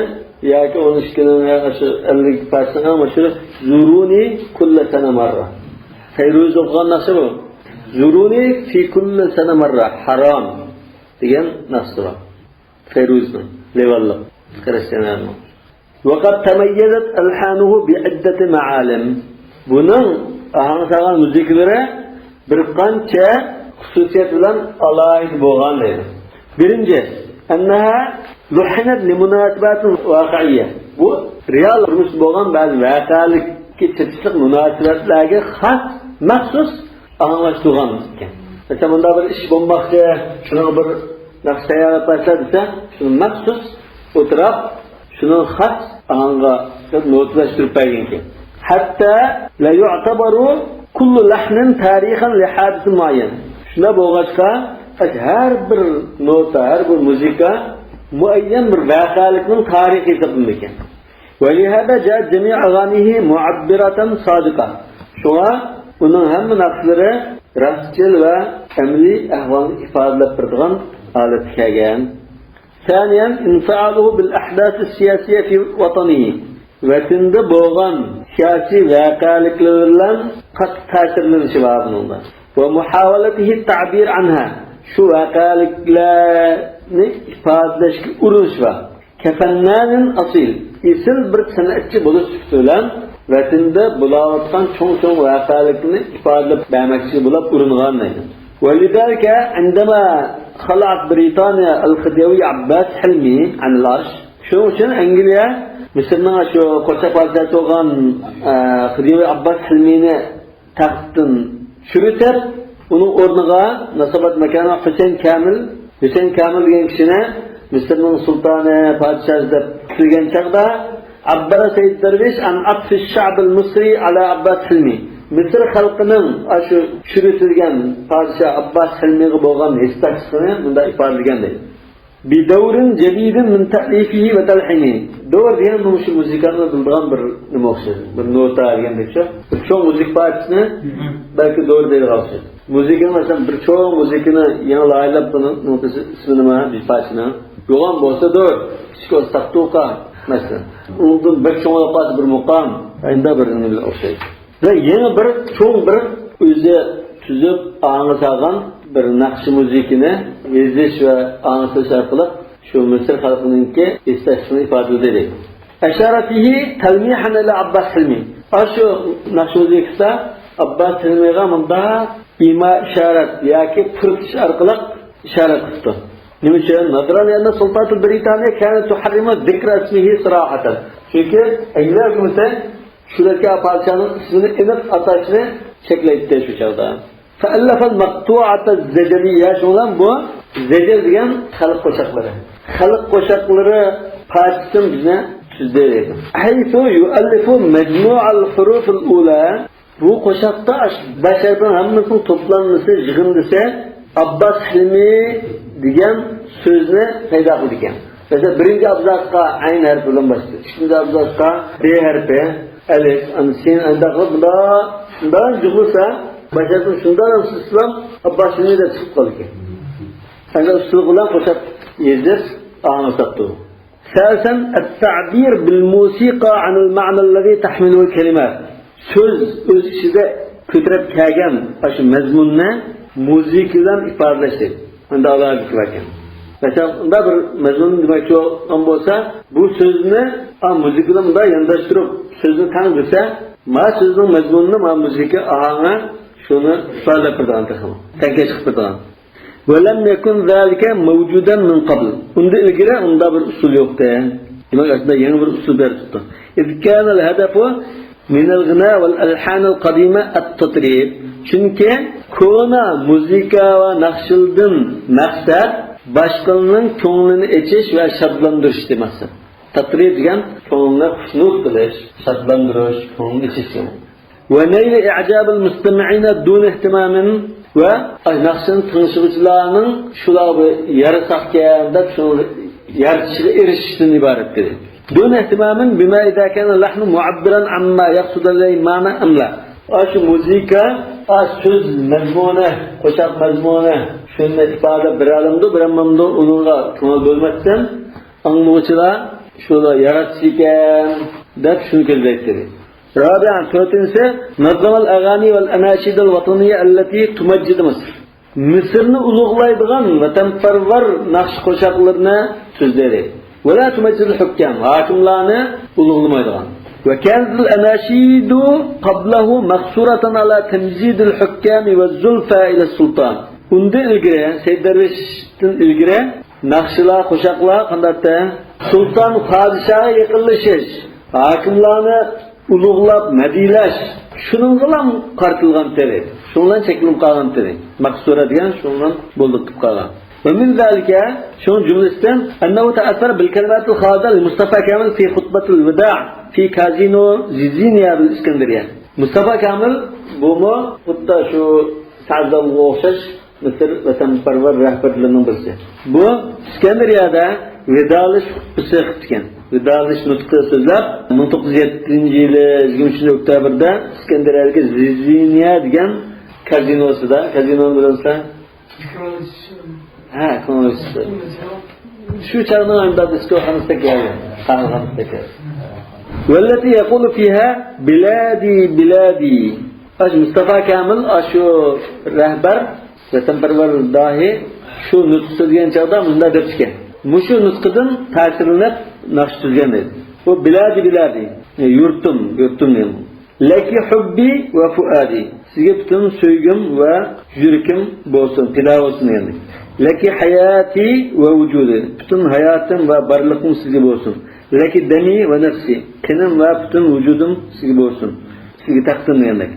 ياكى ئون ئىككىنىڭ يا ئاشۇ ئەللىك پارچىسىنىڭ ئەڭ مەشھۇرى زۇرۇنى كۇللە سەنە مەررە. فەيرۇز ئوقۇغان ناخشا بۇ. زۇرۇنى فى كۇللە سەنە مەررە. ھارام دېگەن ناخشىسى بار. فەيرۇزنىڭ، لىۋانلىق، خىرىستىيانلارنىڭ. وقد تميزت ألحانه بعدة معالم. بۇنىڭ ئاھاڭ سالغان مۇزىكىلىرى بىر قانچە خۇسۇسىيەت بىلەن ئالاھىدە بولغان دەيدۇ. بىرىنچى، أنها لحنت لمناسبات واقعية. بۇ رېئال تۇرمۇشتا بولغان بەزى ۋەقەلىككە چېتىشلىق مۇناسىۋەتلەرگە خاس، مەخسۇس ئاڭلاشتۇرغان ئىكەن. مەسىلەن، مۇنداق بىر ئىش بولماقچى، شۇنىڭغا بىر ناخشا تەييارلاپ بەرسە دېسە، شۇنى مەخسۇس ئولتۇراپ، شۇنىڭ خاس ئاھاڭغا نوتىلاشتۇرۇپ بەرگەن ئىكەن. حتى لا يعتبر كل لحن تاريخا لحادث معين. شۇنداق بولغاچقا، ھەر بىر نوتا، ھەر بىر مۇزىكا مۇئەييەن بىر ۋەقەلىكنىڭ تارىخى ھېسابلىنىدىكەن. ولهذا جاءت جميع أغانيه معبرة صادقة. شۇڭا ئۇنىڭ ھەممە ناخشىلىرى راستچىل ۋە ئەمەلىي ئەھۋالنى ئىپادىلەپ بېرىدىغان ھالەتكە كەلگەن. ثانيا، انفعاله بالأحداث السياسية في وطنه. ۋەتىنىدە بولغان سىياسىي ۋەقەلىكلەر بىلەن قاتتىق تەسىرلىنىشى بار بۇنىڭدا. ومحاولته التعبير عنها. شۇ ۋەقەلىكلەرنى ئىپادىلەشكە ئۇرۇنۇشى بار. كفنان أصيل، ئېسىل بىر سەنئەتچى بولۇش سۈپىتى بىلەن ۋەتىنىدە بولاۋاتقان چوڭ-چوڭ ۋەقەلىكنى ئىپادىلەپ بەرمەكچى بولۇپ ئۇرۇنغان دەيدۇ. ولذلك عندما خلعت بريطانيا الخديوي عباس حلمي عن العرش، شۇنىڭ ئۈچۈن ئەنگلىيە مىسىرنىڭ شۇ قورچاق پادىشاھى بولغان، ئە، خديوي ئابباس ھىلمىنى تەختتىن چۈشۈرۈۋېتىپ، ئۇنىڭ ئورنىغا ناسابەت ماكانى ھۈسەيىن كامىل، ھۈسەيىن كامىل دېگەن كىشىنى مىسىرنىڭ سۇلتانى، پادىشاھى دەپ كۈتۈلگەن چاغدا، عبر سيد درويش عن عطف الشعب المصري على عباس حلمي. مىسىر خەلقىنىڭ ئاشۇ چۈشۈرۈۋېتىلگەن پادىشاھ ئابباس ھىلمىغا بولغان ھېسداشلىقىنى مۇنداق ئىپادىلىگەن دەيدۇ. بدور جديد من تأليفه وتلحينه. دور دېگەن مانا شۇ مۇزىكانى بىلىدىغان بىر نېمە ئوخشايدۇ. بىر نوتا دېگەندەك شۇ. بىر چوڭ مۇزىكا پارچىسىنى بەلكى دور دەيدىغان ئوخشايدۇ. مۇزىكىنى مەسىلەن بىر چوڭ مۇزىكىنى يېڭى لايىھەلەپ بۇنىڭ نوتىسى ئىسمى نېمە؟ بىر پارچىنىڭ. يوغان بولسا دور. كىچىك بولسا ساختۇقا مەسىلەن. ئۇنىڭدىن بەك چوڭ بولۇپ قالسا بىر مۇقام. ئەندە بىر نېمە ئوخشايدۇ. ۋە يېڭى بىر چوڭ بىر ئۆزى تۈزۈپ ئاڭا سالغان بىر ناخشا مۇزىكىنى يېزىش ۋە ئاڭا سېلىش ئارقىلىق شۇ مىسىر خەلقىنىڭكى ھېسداشلىقىنى ئىپادىلىدى دەيدۇ. أشار فيه تلميحا إلى عباس حلمي. ئاشۇ ناخشا مۇزىكىسىدا ئابباس ھىلمىغا مۇنداق ئىما ئىشارەت ياكى پۇرىتىش ئارقىلىق ئىشارەت قىپتۇ. نېمە ئۈچۈن؟ نظرا لأن السلطات البريطانية كانت تحرم ذكر اسمه صراحة. چۈنكى ئەنگلىيە ھۆكۈمىتى شۇ دەركە پادىشاھنىڭ ئىسمىنى ئېنىق ئاتاشنى چەكلەيتتى شۇ چاغدا. فألف المقطوعة الزجلية، شۇڭلان بۇ زەجەل دېگەن خەلق قوشاقلىرى. خەلق قوشاقلىرى پارچىسىنى بىزنى تۈزدى دەيدۇ. حيث يؤلف مجموع الحروف الأولى. بۇ قوشاقتا ئاشۇ بەش ھەرپنىڭ ھەممىسىنىڭ توپلانمىسى، يىغىندىسى ئابباس ھىلمى دېگەن سۆزنى پەيدا قىلىدىكەن. مەسىلەن، بىرىنچى ئابزاسقا ئەين ھەرپى بىلەن باشلىدى. ئىككىنچى ئابزاسقا بې ھەرپى، ئەلىف، ئاندىن سىن، ئانداق قىلىپ مۇنداق، مۇنداق جۇغلىسا، باشلىسا شۇنداق ئىسلام ئابباس ھىلمى دەپ چىقىپ قالىدىكەن. ئەندى ئۇسلۇب بىلەن قوشاپ يېزىپ ئاڭلىتاتتى. ثالثا، التعبير بالموسيقى عن المعنى الذي تحمله الكلمات. سۆز ئۆز ئىچىدە كۆتۈرۈپ كەلگەن ئاشۇ مەزمۇننى مۇزىكا بىلەن ئىپادىلەش دەيدۇ. ئەندى ئالاھىدىلىكى باركەن. مەسىلەن، ئۇنداق بىر مەزمۇن دېمەكچى بولغان بولسا، بۇ سۆزنى، ئا، مۇزىكا بىلەن مۇنداق يانداشتۇرۇپ، سۆزنى تەڭ دېسە، ما سۆزنىڭ مەزمۇنىنى ما مۇزىكا ئاھاڭى شۇنى ئىپادىلەپ بېرىدىغان تېخىمۇ. تەڭكەش قىلىپ بېرىدىغان. ولم يكن ذلك موجودا من قبل. ئۇندىن ئىلگىرى ئۇنداق بىر ئۇسۇل يوقتى. دېمەك، ئەسلىدە يېڭى بىر ئۇسۇل بېرىپتۇ. إذ كان الهدف من الغناء والألحان القديمة التطريب. چۈنكى كونا مۇزىكا ۋە ناخشىلىدىن مەقسەت باشقىلارنىڭ كۆڭلىنى ئېچىش ۋە شادلاندۇرۇشتى مەقسەت. تەترىب دېگەن كۆڭۈلنى خۇشنۇد قىلىش، شادلاندۇرۇش، كۆڭۈلنى ئېچىش دېگەن. ونيل إعجاب المستمعين دون اهتمام، ۋە ناخشىنى تىڭشىغۇچىلارنىڭ شۇلارغا يارىساقكەن دەپ شۇنى يارىتىشىغا ئېرىشىشتىن ئىبارەت دېدى. دون اهتمام بما إذا كان اللحن معبرا عما يقصد إليه المعنى أم لا. ئاشۇ مۇزىكا، ئا، سۆز مەزمۇنى، قوشاق مەزمۇنى شۇنى ئىپادىلەپ بېرەلەمدۇ، بېرەلمەمدۇ، ئۇنىڭغا كۆڭۈل بۆلمەستىن، ئاڭلىغۇچىلار شۇلار ياراتسىكەن دەپ شۇنى كۆزلەيتتى. رابعا، تۆتىنچىسى، نظم الأغاني والأناشيد الوطنية التي تمجد مصر. مىسىرنى ئۇلۇغلايدىغان ۋەتەنپەرۋەر ناخشا قوشاقلىرىنى تۈزدى. ولا تمجد الحكام، ھاكىملارنى ئۇلۇغلىمايدىغان. وكانت الأناشيد قبله مقصورة على تمجيد الحكام والزلفى إلى السلطان. ئۇندىن ئىلگىرى، سەيد دەرۋىشتىن ئىلگىرى ناخشىلار، قوشاقلار قانداقتى؟ سۇلتان، پادىشاھقا يېقىنلىشىش، ھاكىملارنى ئۇلۇغلاپ مەدھىيەلەش، شۇنىڭغىلا قارىتىلغان تېرى، شۇنىڭ بىلەن چەكلىنىپ قالغان تېرى. مەقسۇرە دېگەن شۇنىڭ بىلەن بولدى قىلىپ قالغان. ومن ذلك، شۇنىڭ جۈملىسىدىن، أنه تأثر بالكلمات الخالدة لمصطفى كامل في خطبة الوداع في كازينو زيزينيا بالإسكندرية. مۇستافا كامىل بۇمۇ خۇددى شۇ سەئدىلارغا ئوخشاش مىسىر ۋەتەنپەرۋەر رەھبەرلىرىنىڭ بىرسى. بۇ ئىسكەندەرىيەدە ۋىدالىشىش خۇتبىسى قىپتىكەن. ۋىدالىشىش نۇتقى سۆزلەپ، مىڭ توققۇز يۈز يەتتىنچى يىلى يىگىرمە ئۈچىنچى ئۆكتەبىردا ئىسكەندەرىيەدىكى زىزىنيا دېگەن كازىنوسىدا، كازىنونى بىلەمسىلەر؟ ھە، كونگرېس. شۇ چاغنىڭ ئەندىزە دىسكوخانىسىدەك يەر، قاھۋەخانىسىدەك يەر. والتي يقول فيها بلادي بلادي. ئاشۇ مۇستافا كامىل، ئاشۇ رەھبەر، ۋەتەنپەرۋەر داھىي شۇ نۇتۇق سۆزلىگەن چاغدا مۇنداق دەپتىكەن. مۇشۇ نۇتقىدىن تەسىرلىنىپ ناخشا تۈزگەن دەيدۇ. بۇ بىلادى بىلادى، يۇرتۇم، يۇرتۇم دېگەن. لەكى ھۇببى ۋە فۇئادى، سىزگە پۈتۈن سۆيگۈم ۋە يۈرىكىم بولسۇن، پىدا بولسۇن دېگەندەك. لەكى ھاياتى ۋە ۋۇجۇدى، پۈتۈن ھاياتىم ۋە بارلىقىم سىزگە بولسۇن. لەكى دەمى ۋە نەپسى، قېنىم ۋە پۈتۈن ۋۇجۇدۇم سىزگە بولسۇن، سىزگە تەقدىم دېگەندەك.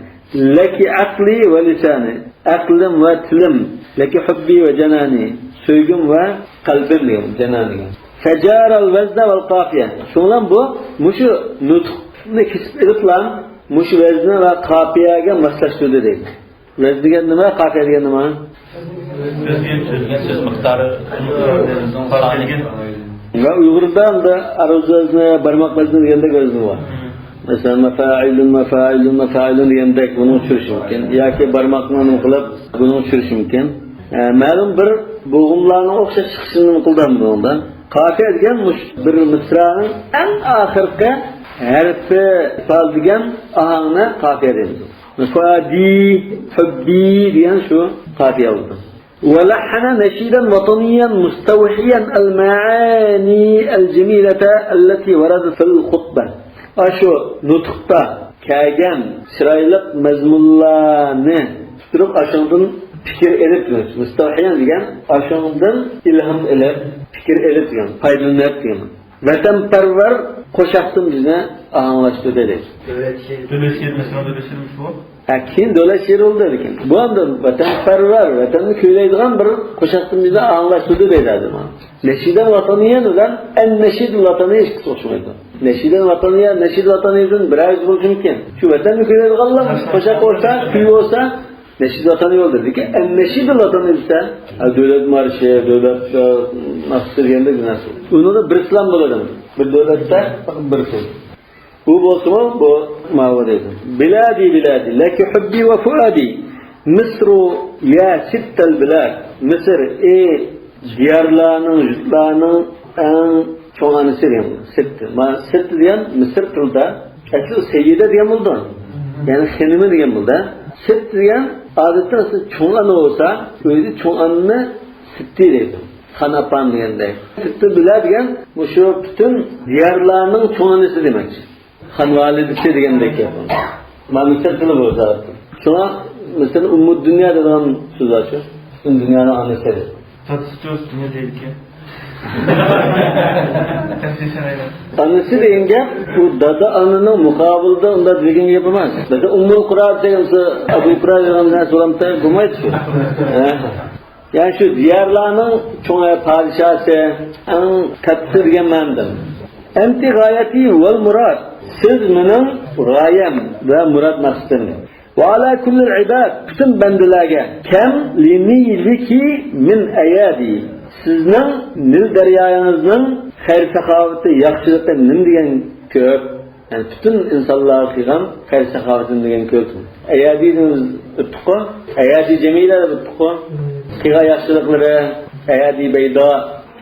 لەكى ئەقلى ۋە لىسانى، ئەقلىم ۋە تىلىم. لەكى ھۇببى ۋە جانانى، سۆيگۈم ۋە قەلبىم دېگەن، جانان دېگەن. فەجارەل ۋەزنە ۋەل قافىيە. شۇڭلام بۇ مۇشۇ نۇتۇقنى كېسىپ ئېلىپلا مۇشۇ ۋەزنە ۋە قاپىيەگە ماسلاشتۇردى دەيدۇ. ۋەزن دېگەن نېمە؟ قاپىيە دېگەن نېمە؟ سۆزگە سۆز مىقدارى، سانى. ۋە ئۇيغۇردا ئەمدى ئاۋاز ۋەزنى، بارماق ۋەزنى دېگەندەك ۋەزنى بار. مەسىلەن، مەفائىلۇن، مەفائىلۇن، مەفائىلۇن دېگەندەك بۇنى چۈشۈرۈشى مۇمكىن. ياكى بارماقنى نېمە قىلىپ بۇنى چۈشۈرۈشى مۇمكىن. ئە، مەلۇم بىر بوغۇملارنىڭ ئوخشاش چىقىشىنى نېمە قىلدى بۇنىڭدا؟ قاپىيە دېگەن مۇش-، بىر مىسرانىڭ ئەڭ ئاخىرقى ھەرپى ئىپادىلىگەن ئاھاڭنى قاپىيە دەيمىز. فۇئادى، ھۇببى دېگەن شۇ قاپىيە بولىدۇ. ولحن نشيدا وطنيا مستوحيا المعاني الجميلة التي وردت في الخطبة. ئاشۇ نۇتۇقتا كەلگەن چىرايلىق مەزمۇنلارنى تۇتۇپ، ئاشۇنىڭدىن پىكىر ئېلىپ، مۇستەۋھىيەن دېگەن ئاشۇنىڭدىن ئىلھام ئېلىپ، پىكىر ئېلىپ دېگەن، پايدىلىنىپ دېگەن. ۋەتەنپەرۋەر قوشاقتىن بىزنى ئاھاڭلاشتۇردى دەيدۇ. دۆلەت شېئىرى، مەسىلەن، دۆلەت شېئىرىمىز بۇ. ھە، كېيىن دۆلەت شېئىرى بولدى لېكىن. بۇ ئەمدى ۋەتەنپەرۋەر، ۋەتەننى كۈيلەيدىغان بىر قوشاقتىن بىزنى ئاھاڭلاشتۇردى دەيدۇ ئادەم. نەشىدە ۋەتەنىيەن بىلەن ئەن نەشىدە ۋەتەنىي ھېچ ئوخشىمايدۇ. نەشىدە ۋەتەنىيە، نەشىدە ۋەتەنىيدىن بىر ئايرىلىش بولۇشى مۇمكىن. شۇ ۋەتەننى كۈيلەيدىغانلار قوشاق بولسا، كۈي بولسا، نەشىدە ۋەتەنىي بولدى. لېكىن ئەن نەشىدە ۋەتەنىي دېسە، ھە، دۆلەت مارشى، دۆلەت، ئە، ناخشىسى دېگەندەك نەرسە. ئۇنىڭدا بىر ئىسلام بولىدۇ. بىر دۆلەتتە بىر سۆز. بۇ بولسىمۇ، بۇ ماۋۇ دەيدۇ. بىلادى، بىلادى، لەكى ھۇببى ۋە فۇئادى. مىسرۇ يا سىتتەل بىلاد. مىسىر، ئى، دىيارلارنىڭ، يۇرتلارنىڭ ئەڭ چوڭ ئانىسى دېگەن. سىتت. ما-، سىتت دېگەن مىسىر تىلىدا ئەسلى سەييىدە دېگەن بولىدۇ. يەنى خېنىمى دېگەن بولىدۇ. سىتت دېگەن ئادەتتە ئەسلى چوڭ ئانا بولسا، ئۆيدە چوڭ ئانىنى سىتتى دەيدۇ. خان ئاپام دېگەندەك. سىتتە بىلە دېگەن مۇشۇ پۈتۈن دىيارلارنىڭ چوڭ ئانىسى دېمەكچى. خان ۋالىدىسى دېگەندەك گەپ. مانا مىسىر تىلى بولسا. شۇڭا مىسىرنى ئۇممۇ دۇنيا دەيدىغان سۆز بارچۇ. پۈتۈن دۇنيانىڭ ئانىسى دەپ. تاتسىچۇ دۇنيا دەيدىكەن. ئانىسى دېگەن گەپ، بۇ دادا ئانىنىڭ مۇقابىلىدا ئۇنداق دېگەن گەپ ئەمەس. بىزدە ئۇممۇل قۇرا دېگەن، ئەبۇ قۇرا دېگەن نەرسە بولامتى، بولمايدۇ شۇ. ھە. يەنى شۇ دىيارلارنىڭ چوڭ پادىشاسى، ئەڭ كاتتىسى دېگەن مەنىدىن. ئەنتى غايەتى ۋەل مۇراد. سىز مېنىڭ غايەم ۋە مۇراد مەقسىتىم. ۋە ئالا كۈللىل ئىباد. پۈتۈن بەندىلەرگە. كەم لىنىلىكى مىن ئەيادى. سىزنىڭ نىل دەريايىڭىزنىڭ خەير-ساخاۋىتى، ياخشىلىقى نېمە دېگەن كۆپ. يەنى پۈتۈن ئىنسانلارغا قىلغان خەير-ساخاۋىتىم دېگەن كۆپ. ئەيادى دېگىنىمىز ئۆتتۇققۇ. ئەيادى جەمىلە دەپ ئۆتتۇققۇ. قىلغان ياخشىلىقلىرى، ئەيادى بەيدا.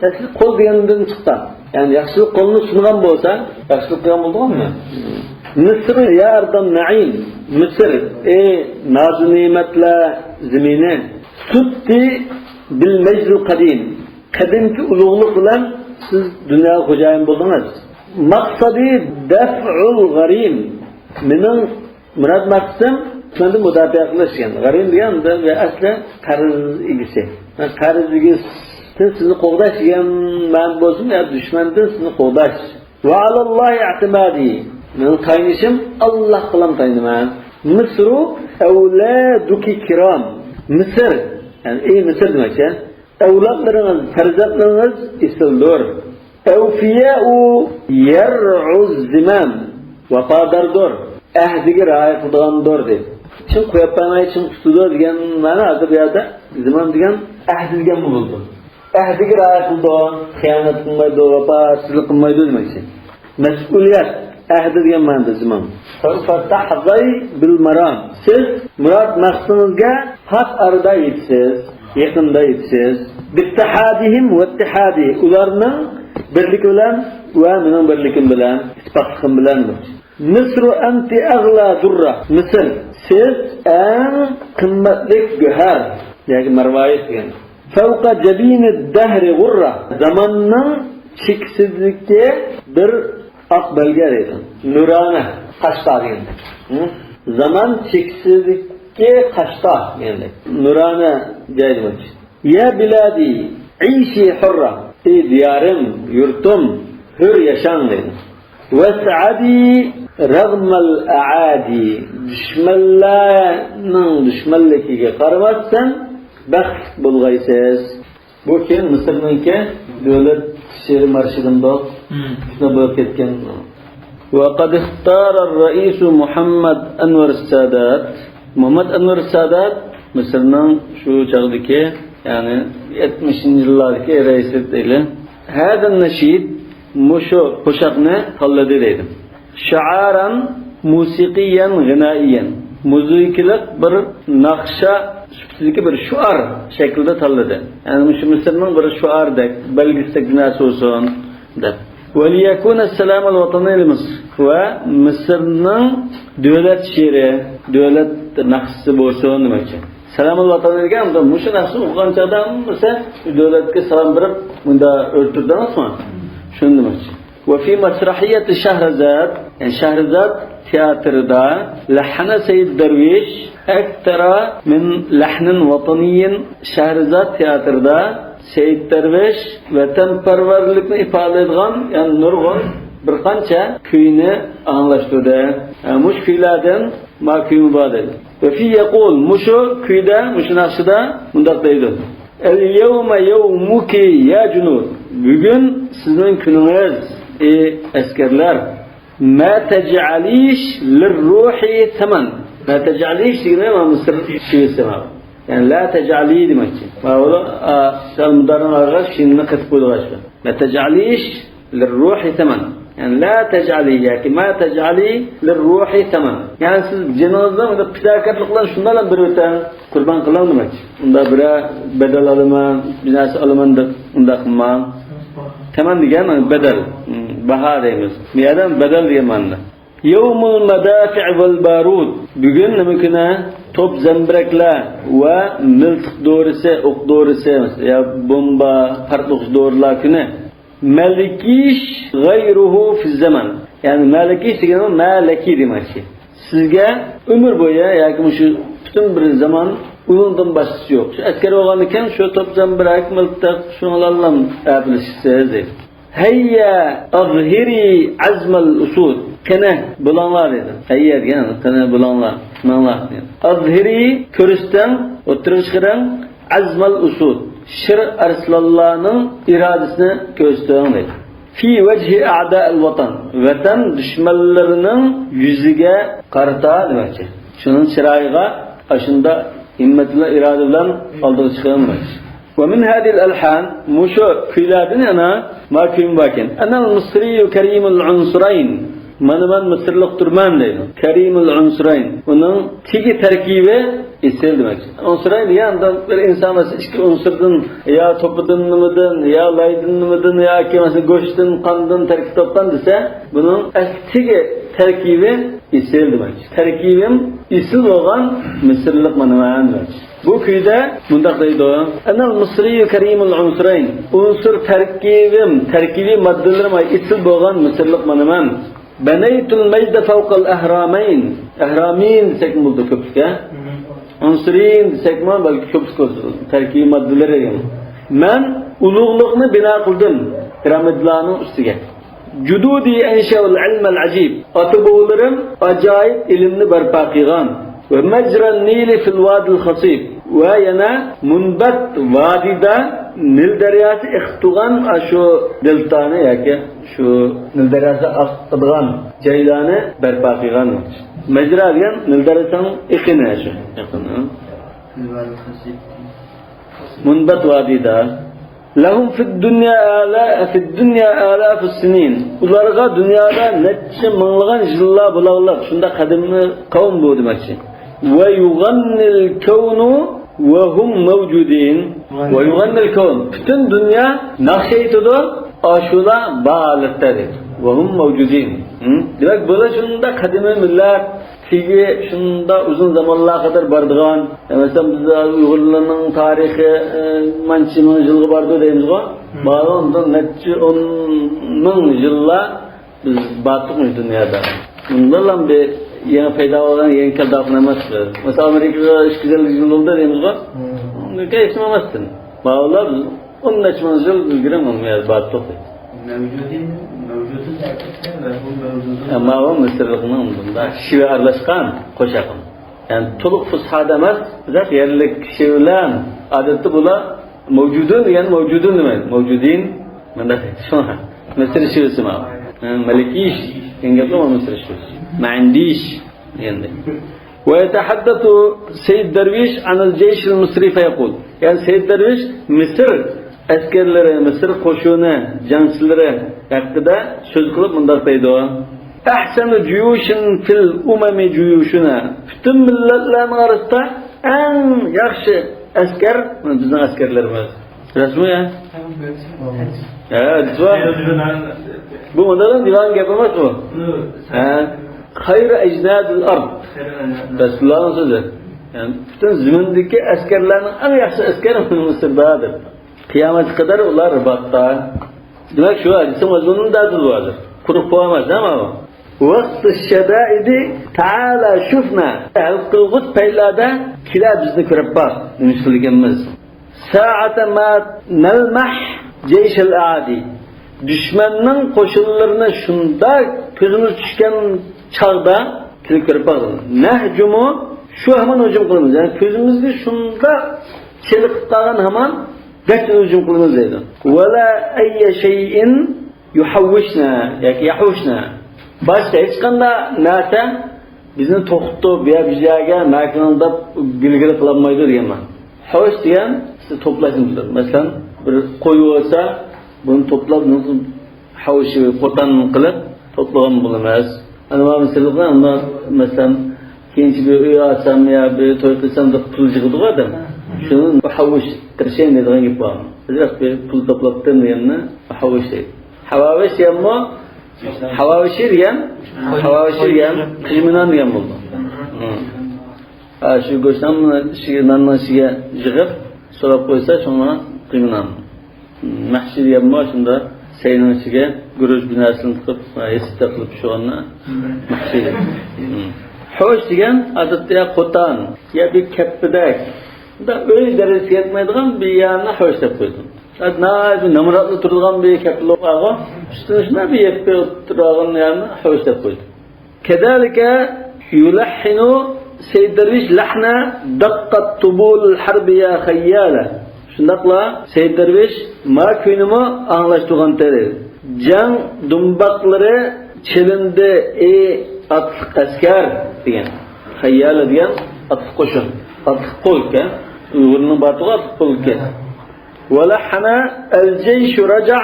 ئەسلى قول دېگەندىن چىققان. يەنى ياخشىلىق قولنى سۇنغان بولسا، ياخشىلىق قىلغان بولىدىغۇ ئەمما. مىسىر يا ئەردان نەئىم. مىسىر، ئى نازۇ نېمەتلەر زېمىنى. سۇتتى بىل مەجدىل قەدىم. قەدىمكى ئۇلۇغلۇق بىلەن سىز دۇنياغا خوجايىن بولدىڭىز. مەقسەدى دەفئۇل غەرىم. مېنىڭ مۇراد مەقسىتىم سىلەردىن مۇداپىئە قىلىش دېگەن. غەرىم دېگەن ئەسلى قەرز ئىگىسى. قەرز ئىگىسى سىزنى قوغداش دېگەن مەنىدە بولسۇن، يا دۈشمەندىن سىزنى قوغداش. ۋە ئالاللاھى ئەتىمادى. مېنىڭ تايىنىشىم ئاللاھقىلا تايىنىمەن. مىسرۇ ئەۋلادۇكى كىرام. مىسىر، يەنى ئى مىسىر دېمەكچى. ئەۋلادلىرىڭىز، پەرزەنتلىرىڭىز ئېسىلدۇر. ئەۋفىيەئۇ يەرئۇز زىمام، ۋاپاداردۇر، ئەھدىگە رىئايە قىلىدىغاندۇر دېدى. چىڭ قويۇپ بەرمەي، چىڭ تۇتىدۇ دېگەن مەنە ھازىر بۇ يەردە زىمام دېگەن ئەھدى دېگەن بولىدۇ. ئەھدىگە رىئايە قىلىدۇ، خىيانەت قىلمايدۇ، ۋاپاسىزلىق قىلمايدۇ دېمەكچى. مەسئۇلىيەت، ئەھدى دېگەن مەنىدە زىمام. سەۋفە تەھزەي بىل مەرام. سىز مۇراد مەقسىتىڭىزگە پات ئارىدا يېتىسىز، يېقىندا يېتىسىز. بىتتىھادىھىم ۋەتتىھادى. ئۇلارنىڭ بىرلىكى بىلەن ۋە مېنىڭ بىرلىكىم بىلەن، ئىتتىپاقلىقىم بىلەن. مىسرۇ ئەنتى ئەغلا دۇررا. مىسىر، سىز ئەڭ قىممەتلىك گۆھەر. ياكى مەرۋايىت دېگەن. فوق جبين الدهر غرة. زاماننىڭ چېكىسىدىكى بىر ئاق بەلگە دەيدۇ. نۇرانە، قاشتا دېگەن. ھە؟ زامان چېكىسىدىكى قاشتا دېگەندەك. نۇرانە جاي دېمەكچى. يا بلادي عيشي حرة. ئەي دىيارىم، يۇرتۇم، ھۆر ياشاڭ دەيدۇ. واسعدي رغم الأعادي. دۈشمەنلەرنىڭ دۈشمەنلىكىگە قارىماستىن، بەختلىك بولغايسىز. بۇ كېيىن مىسىرنىڭكى دۆلەت شېئىرى مارشىدىندۇ. مم. شۇنداق بولۇپ كەتكەن. وقد اختار الرئيس محمد أنور السادات. مۇھەممەد ئەنۋەر سادات مىسىرنىڭ شۇ چاغدىكى، يەنى يەتمىشىنچى يىللاردىكى رەئىسى دەيلى. هذا النشيد، مۇشۇ قوشاقنى تاللىدى دەيدۇ. شىئارەن مۇسىقىيەن غىنائىيەن. مۇزىكىلىق بىر ناخشا سۈپىتىدىكى بىر شوئار شەكلىدە تاللىدى. يەنى مۇشۇ مىسىرنىڭ بىر شوئاردەك، بەلگىسىدەك بىر نەرسە بولسۇن دەپ. وليكون السلام الوطني لمصر. ۋە مىسىرنىڭ دۆلەت شېئىرى، دۆلەت ناخشىسى بولسۇن دېمەكچى. سالام الوطن دېگەن مۇشۇ ناخشىنى ئوقۇغان چاغدا ھەممىسى دۆلەتكە سالام بېرىپ، مۇندا ئۆرە تۇرىدىغان. شۇنى دېمەكچى. وفي مسرحية شهرزاد، يەنى شەھرىزاد تىياتىرىدا لحن سيد درويش أكثر من لحن وطني. شەھرىزاد تىياتىرىدا سەئىد دەرۋىش ۋەتەنپەرۋەرلىكنى ئىپادىلەيدىغان، يەنى نۇرغۇن بىر قانچە كۈينى ئاڭلاشتۇردى. ھە، مۇشۇ كۈيلەردىن ما كۈيمۇ بار دەيدۇ. وفيه يقول، مۇشۇ كۈيدە، مۇشۇ ناخشىدا مۇنداق دەيدۇ. اليوم يومك يا جنود. بۈگۈن سىزنىڭ كۈنىڭىز، ئى ئەسكەرلەر. ما تجعليش للروح ثمن. ما تجعليش دېگىنى مانا مىسىر شېۋىسى مانا. يەنى لا تجعلي دېمەكچى. مانا بۇ، ئا، سەل مۇدارىنى ئالغاچ، شىننى قېتىپ قويىدىغان شۇ. ما تجعليش للروح ثمن. يەنى لا تجعلي ياكى ما تجعلي للروح ثمن. يەنى سىز جېنىڭىزنى پىداكارلىق بىلەن شۇنداق بىر ئۆتەڭ. قۇربان قىلىڭ دېمەكچى. ئۇندا بىرەر بەدەل ئالىمەن، بىر نەرسە ئالىمەن دەپ ئۇنداق قىلماڭ. تەمەن دېگەن بەدەل، باھا دەيمىز. بۇ يەردە بەدەل دېگەن مەنىدە. يوم المدافع والبارود. بۈگۈن نېمە كۈنى؟ توپ زەمبىرەكلەر ۋە مىلتىق دورىسى، ئوق دورىسى يا بومبا، پارتلىغۇچ دورىلار كۈنى. مالكيش غيره في الزمن. يەنى مالكيش دېگىنى مالكي دېمەكچى. سىزگە ئۆمۈر بويى ياكى مۇشۇ پۈتۈن بىر زامان ئۇنىڭدىن باشقىسى يوق. شۇ ئەسكەر بولغاندىكىن شۇ توپ زەمبىرەك، مىلتىق، شۇنىڭلار بىلەن ئەپلىشىسىز دەيدۇ. هيا أظهري عزم الأسود. قېنى، بولاڭلار دەيدۇ. هيا دېگەن، قېنى، بولاڭلار، ماڭلار دەيدۇ. أظهري، كۆرسىتىڭ، ئوتتۇرىغا چىقىرىڭ. عزم الأسود، شىر ئارسلانلارنىڭ ئىرادىسىنى كۆرسىتىڭ دەيدۇ. في وجه أعداء الوطن، ۋەتەن دۈشمەنلىرىنىڭ يۈزىگە قارىتا دېمەكچى. شۇنىڭ چىرايىغا ئاشۇنداق ھىممەت بىلەن، ئىرادە بىلەن ئالدىغا چىقىڭ دېمەكچى. ومن هذه الألحان، مۇشۇ كۈيلەردىن يەنە ما كۈيمۇ باركەن. أنا المصري كريم العنصرين. مانا مەن مىسىرلىق تۇرمەن دەيدۇ. كريم العنصرين. ئۇنىڭ تېگى تەركىبى ئېسىل دېمەكچى. ئۇنسۇرەين دېگەن ئاندا بىر ئىنسان مەسىلەن ئىككى ئۇنسۇردىن يا توپىدىن نېمىدىن يا لايدىن نېمىدىن ياكى مەسىلەن گۆشتىن، قاندىن تەركىب تاپقان دېسە، بۇنىڭ ئەسلىدىكى تەركىبى ئېسىل دېمەكچى. تەركىبىم ئېسىل بولغان مىسىرلىق مانا مەن دېمەكچى. بۇ كۈيدە مۇنداق دەيدۇ. أنا المصري كريم العنصرين. ئۇنسۇر تەركىبىم، تەركىبىي ماددىلىرىم ئېسىل بولغان مىسىرلىق مانا مەن. بنيت المجد فوق الأهرامين. ئەھرامىن دېسەكمۇ بولىدۇ كۆپلۈككە. ئۇنسۇرىن دېسەكمۇ بەلكى كۆپلۈك بولىدۇ. تەركىبىي ماددىلىرى دېگەن. مەن ئۇلۇغلۇقنى بىنا قىلدىم پىرامىدىلارنىڭ ئۈستىگە. جدودي أنشأوا العلم العجيب. ئاتا-بوۋىلىرىم ئاجايىپ ئىلىمنى بەرپا قىلغان. ومجرى النيل في الوادي الخصيب. ۋە يەنە مۇنبەت ۋادىدا نىل دەرياسى ئېقىپ تۇرغان ئاشۇ دېلتانى ياكى شۇ نىل دەرياسى ئاقىدىغان جايلارنى بەرپا قىلغان. مەجرا دېگەن نىل دەرياسىنىڭ ئېقىنى شۇ. ئېقىنى. مۇنبەت ۋادىدا. لهم في الدنيا آلاف، في الدنيا آلاف السنين. ئۇلارغا دۇنيادا نەچچە مىڭلىغان يىللار بولغانلىق شۇنداق قەدىمىي قەۋم بۇ دېمەكچى. ويغني الكون وهم موجودين. ويغني الكون. پۈتۈن دۇنيا ناخشا ئېيتىدۇ، ئاشۇلار بار ھالەتتە دەيدۇ. وهم موجودين. ھە؟ دېمەك، بۇلار شۇنداق قەدىمىي مىللەت، تېگى شۇنداق ئۇزۇن زامانلارغا قەدەر بارىدىغان، مەسىلەن، بىز ئۇيغۇرلارنىڭ تارىخى، ئە، مانچە مىڭ يىلغا بارىدۇ دەيمىزغۇ. مم. ماۋۇ ئۇنىڭدىن نەچچە ئون مىڭ يىللار بىز بارتۇق مۇشۇ دۇنيادا. بۇندىنلا بىر يېڭى پەيدا بولغان، يېڭى كەلدى ئەمەس بىز. مەسىلەن، ئامېرىكىغا ئىككى يۈز ئەللىك يىل بولدى دەيمىزغۇ. مم. ئۇنىڭدىن كېيىن ھېچنېمە ئەمەستىن. ماۋۇلار بىز ئون نەچچە مىڭ يىل ئىلگىرى مۇنۇ يەردە بارتۇق. مەۋجۇدىن، مەۋجۇدۇن دەپ كەتسە، مەۋجۇدۇن مەۋجۇدۇن. ئەمما ئۇ مىسىرلىقنىڭ بۇنداق شېۋە ئارىلاشقان قوشاقى. يەنى تولۇق فۇسھادا ئەمەس، بىراق يەرلىك كىشى بىلەن ئادەتتە بۇلار مەۋجۇدۇن دېگەن مەۋجۇدۇن دېمەيدۇ. مەۋجۇدىن مۇنداق دەيدۇ. شۇڭا مىسىر شېۋىسى ماۋۇ. ھە، مەلىكىش دېگەن گەپلا مىسىر شېۋىسى. مەندىش دېگەندەك. ويتحدث سيد درويش عن الجيش المصري فيقول. يەنى سەيد دەرۋىش مىسىر ئەسكەرلىرى، مىسىر قوشۇنى، جەڭچىلىرى ھەققىدە سۆز قىلىپ مۇنداق دەيدۇ. أحسن جيوش في الأمم جيوشنا. پۈتۈن مىللەتلەرنىڭ ئارىسىدا ئەڭ ياخشى ئەسكەر بىزنىڭ ئەسكەرلىرىمىز. راستمۇ يا؟ ھە، ھەدىس بار. بۇ مۇنداق دېگەن گەپ ئەمەس بۇ. ھە. خير أجناد الأرض. رەسۇلۇللانىڭ سۆزى. يەنى پۈتۈن زېمىندىكى ئەسكەرلەرنىڭ ئەڭ ياخشى ئەسكەرى مىسىردا دەپ. قىيامەتكە قەدەر ئۇلار رىباتتا. دېمەك، شۇ ھەدىسنىڭ مەزمۇنىنى دەل بۇ ھازىر. قۇرۇق بولماس، ھە، ماۋۇ. وقت الشدائد تعالى شفنا. ھەل قىلغۇچ پەيتلەردە كېلە بىزنى كۆرۈپ باق، نېمە ئىش قىلىدىكەنمىز. ساعة ما نلمح جيش الأعادي. دۈشمەننىڭ قوشۇنلىرىنى شۇنداق كۆزىمىز چۈشكەن چاغدا كېلىپ كۆرۈپ باقىمىز. نهجم، شۇ ھامان ھۇجۇم قىلىمىز. يەنى كۆزىمىزگە شۇنداق چېلىقىپ قالغان ھامان دەررۇ ھۇجۇم قىلىمىز دەيدۇ. ولا أي شيء يحوشنا ياكى يحوشنا. باشقا ھېچقانداق نەرسە بىزنى توختىتىپ، يا بىر يەرگە مەكىنىڭ دەپ گىلگىل قىلالمايدۇ دېگەن مەن. ھوش دېگەن سىز توپلاشنى بىلدۈرىدۇ. مەسىلەن، بىر قوي بولسا، بۇنى توپلاپ، بۇنى ھوش، قوتان قىلىپ توپلىغان بولىمىز. ئەنە مانا مىسالغا، ئەمما مەسىلەن، كېيىنچە بىر ئۆي ئالسام يا بىر توي قىلسام دەپ پۇل يىغىدىغۇ ئادەم. شۇنى ھوش، تىرىشاي دەيدىغان گەپ بار. بىراق بىر پۇل توپلاپتىم دېگەننى ھوش دەيدۇ. ھاۋاۋىش دېگەنمۇ؟ ھاۋاۋىشى دېگەن، ھاۋاۋىشى دېگەن قىژمىنان دېگەن بولىدۇ. ھە، شۇ گۆشناننى ئىچىگە، ناننىڭ ئىچىگە يىغىپ، سوراپ قويسا، شۇڭا قىژمىنان. مەھشى دېگەنمۇ شۇنداق سەينىڭ ئىچىگە گۈرۈچ بىر نەرسىنى تىقىپ، ھېسىپ قىلىپ پىشۇرغاننى مەھشى دەيدۇ. ھوش دېگەن ئادەتتە يا قوتان، يا بىر كەپپىدەك. بۇنداق ئۆي دەرىجىسىگە يەتمەيدىغان بىر يەرنى ھوش دەپ قويدۇم. ناھايىتى نامراتلا تۇرىدىغان بىر كەپىلىك بارغۇ، ئۈستىنى شۇنداق بىر يەپكە تۇرىدىغان يەرنى ھوش دەپ قويدۇم. كذلك يلحن سيد درويش لحن دقت طبول الحرب يا خيالة. شۇنداقلا سەيد دەرۋىش ما كۈينىمۇ ئاڭلاشتۇرغانتى. جەڭ دۇمباقلىرى چېلىندى، ئەي ئاتلىق ئەسكەر دېگەن. خەييالە دېگەن ئاتلىق قوشۇن. ئاتلىق قول ئىكەن. ئۇيغۇرنىڭ بارتۇغى ئاتلىق قول ئىكەن. ولحن الجيش رجع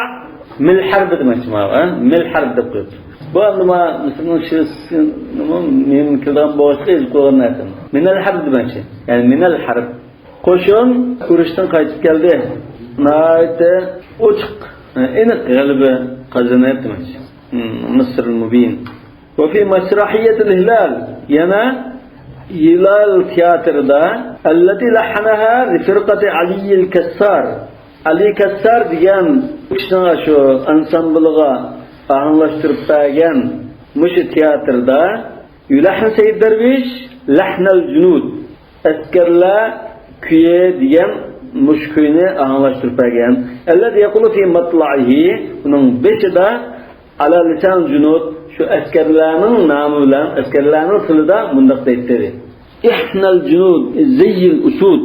من الحرب دېمەكچى مانا، ھە؟ من الحرب دەپ قويۇپتۇ. بۇ ئەمدى مانا مىسىرنىڭ شېۋىسىنىمۇ مېنىڭ كىرىدىغان بوغۇشقا يېزىپ قويغان نەرسەم. من الحرب دېمەكچى. يەنى من الحرب. قوشۇن ئۇرۇشتىن قايتىپ كەلدى. ناھايىتى ئوچۇق، ئېنىق غەلىبە قازىنىپ دېمەكچى. مىسر مۇبىن. وفي مسرحية الهلال، يەنە ھىلال تىياتىرىدا، التي لحنها لفرقة علي الكسار. ئەلى كەسسار دېگەن كىشىنىڭ شۇ ئانسامبلىغا ئاھاڭلاشتۇرۇپ بەرگەن مۇشۇ تىياتىردا يلحن سەيد دەرۋىش لحن الجنود. ئەسكەرلەر كۈيى دېگەن مۇشۇ كۈينى ئاھاڭلاشتۇرۇپ بەرگەن. الذي يقول في مطلعه، ئۇنىڭ بېشىدا على لسان الجنود، شۇ ئەسكەرلەرنىڭ نامى بىلەن، ئەسكەرلەرنىڭ تىلىدا مۇنداق دەيتتى. إحنا الجنود زي الأسود.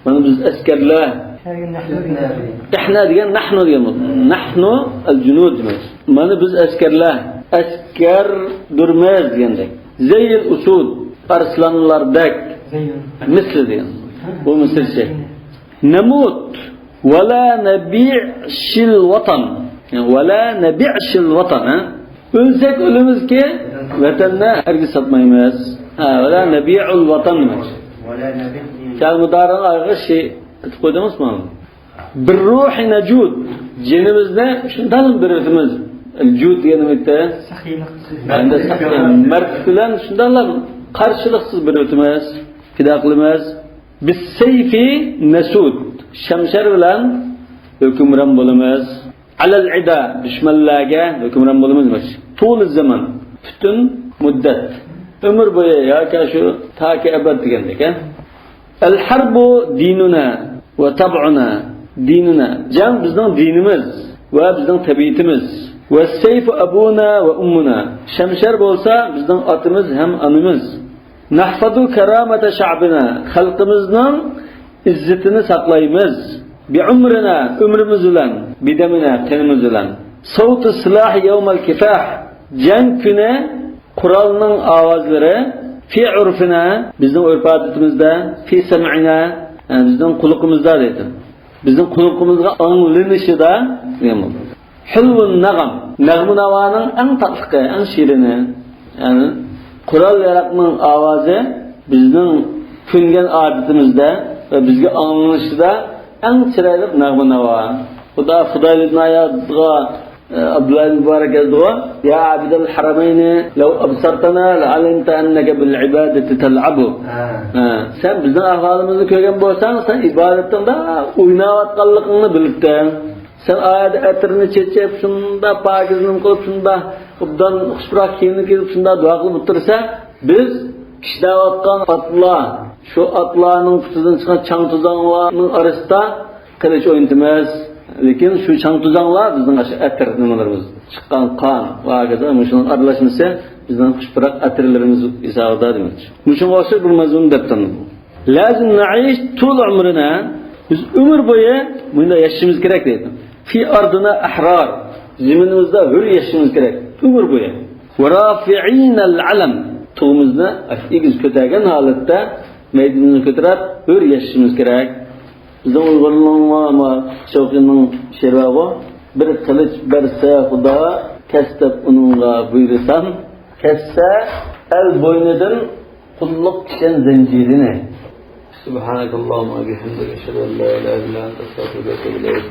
مانا بىز ئەسكەرلەر. ئىھنا دېگەن نەھنۇ دېگەن بولىدۇ. نەھنۇ ئەل جۇنۇد دېمەك. مانا بىز ئەسكەرلەر. ئەسكەردۇرمىز دېگەندەك. زەيل ئۇسۇد، ئارسلانلاردەك. مىسلى دېگەن. بۇ مىسىرچە. نەمۇت ۋەلا نەبىئشىل ۋەتەن. يەنى ۋەلا نەبىئشىل ۋەتەن، ھە؟ ئۆلسەك ئۆلىمىزكى، ۋەتەننى ھەرگىز ساتمايمىز. ھە، ۋەلا نەبىئۇل ۋەتەن دېمەكچى. فېئىل مۇدارىئنىڭ ئارىغا شى قىلىپ قويدىڭىزمۇ؟ بىر روھى نەجۇد، جېنىمىزنى شۇنداق بېرىۋېتىمىز. جۇد دېگەن نېمە؟ سېخىيلىق. ئەمدى سېخىي، مەردلىك بىلەن شۇنداقلا قارشىلىقسىز بىر ئۆتىمىز، پىدا قىلىمىز. بالسيف نسود، شەمشەر بىلەن ھۆكۈمران بولىمىز. على العداء، دۈشمەنلەرگە ھۆكۈمران بولىمىز دېمەكچى. طول الزمان، پۈتۈن مۇددەت، ئۆمۈر بويى ياكى شۇ تاكى ئەبەد دېگەندەك، ھە؟ الحرب ديننا وطبعنا، دىنىنا، جەڭ بىزنىڭ دىنىمىز ۋە بىزنىڭ تەبىئىتىمىز. والسيف أبونا وأمنا، شەمشەر بولسا بىزنىڭ ئاتىمىز ھەم ئانىمىز. نحفظ كرامة شعبنا، خەلقىمىزنىڭ ئىززىتىنى ساقلايمىز. بعمرنا، ئۆمرىمىز بىلەن. بدمنا، قېنىمىز بىلەن. صوت السلاح يوم الكفاح، جەڭ كۈنى قورالنىڭ ئاۋازلىرى. في عرفنا، بىزنىڭ ئۆرپ-ئادىتىمىزدە. في سمعنا، بىزنىڭ قۇلىقىمىزدا دەيدۇ. بىزنىڭ قۇلىقىمىزغا ئاڭلىنىشىدا دېگەن بولىدۇ. حلو النغم، نەغمە-ناۋانىڭ ئەڭ تاتلىقى، ئەڭ شېرىنى. يەنى قورال-ياراغنىڭ ئاۋازى بىزنىڭ كۆنگەن ئادىتىمىزدە ۋە بىزگە ئاڭلىنىشىدا ئەڭ چىرايلىق نەغمە-ناۋا. خۇدا، فۇدايل ئىبن ئىيادقا، ئە، ئابدۇللا ئىبن مۇبارەك يازدىغۇ: يا عابد الحرمين لو أبصرتنا لعلمت أنك بالعبادة تلعب. ھە. ھە، سەن بىزنىڭ ئەھۋالىمىزنى كۆرگەن بولساڭ، سەن ئىبادەتتە ئويناۋاتقانلىقىڭنى بىلەتتىڭ. سەن ئايەتتە ئەتىرنى چېچىپ، شۇنداق پاكىز نېمە قىلىپ، شۇنداق ئوبدان خۇشپۇراق كىيىمنى كىيىپ، شۇنداق دۇئا قىلىپ ئولتۇرسا، بىز كىشنەۋاتقان ئاتلار، شۇ ئاتلارنىڭ پۇتىدىن چىققان چاڭ-توزاڭلارنىڭ ئارىسىدا قىلىچ ئوينىتىمىز. لېكىن شۇ چاڭ-توزاڭلار بىزنىڭ ئاشۇ ئەتىر نېمىلىرىمىز، چىققان قان ۋە ھاكازا مۇشۇنىڭ ئارىلاشمىسى بىزنىڭ خۇشپۇراق ئەتىرلىرىمىز ھېسابىدا دېمەكچى. مۇشۇنىڭغا ئوخشاش بىر مەزمۇن دەپتۇ. لازم نعيش طول عمرنا، بىز ئۆمۈر بويى مۇنداق ياشىشىمىز كېرەك دەيدۇ. في أرضنا أحرار، زېمىنىمىزدا ھۆر ياشىشىمىز كېرەك ئۆمۈر بويى. ورافعين العلم، تۇغىمىزنى ئېگىز كۆتەرگەن ھالەتتە مەيدىنىمىزنى كۆتۈرۈپ ھۆر ياشىشىمىز كېرەك. بىزنىڭ ئۇيغۇرلارنىڭ شوقىنىڭ شېئىرى بار، بىر قىلىچ بەرسە خۇدا، كەس دەپ ئۇنىڭغا بۇيرۇسام، كەسسە ئەل بوينىدىن قۇللۇق كىشەن زەنجىرىنى. سبحانك اللهم وبحمدك، أشهد أن لا إله إلا أنت، أستغفرك وأتوب إليك.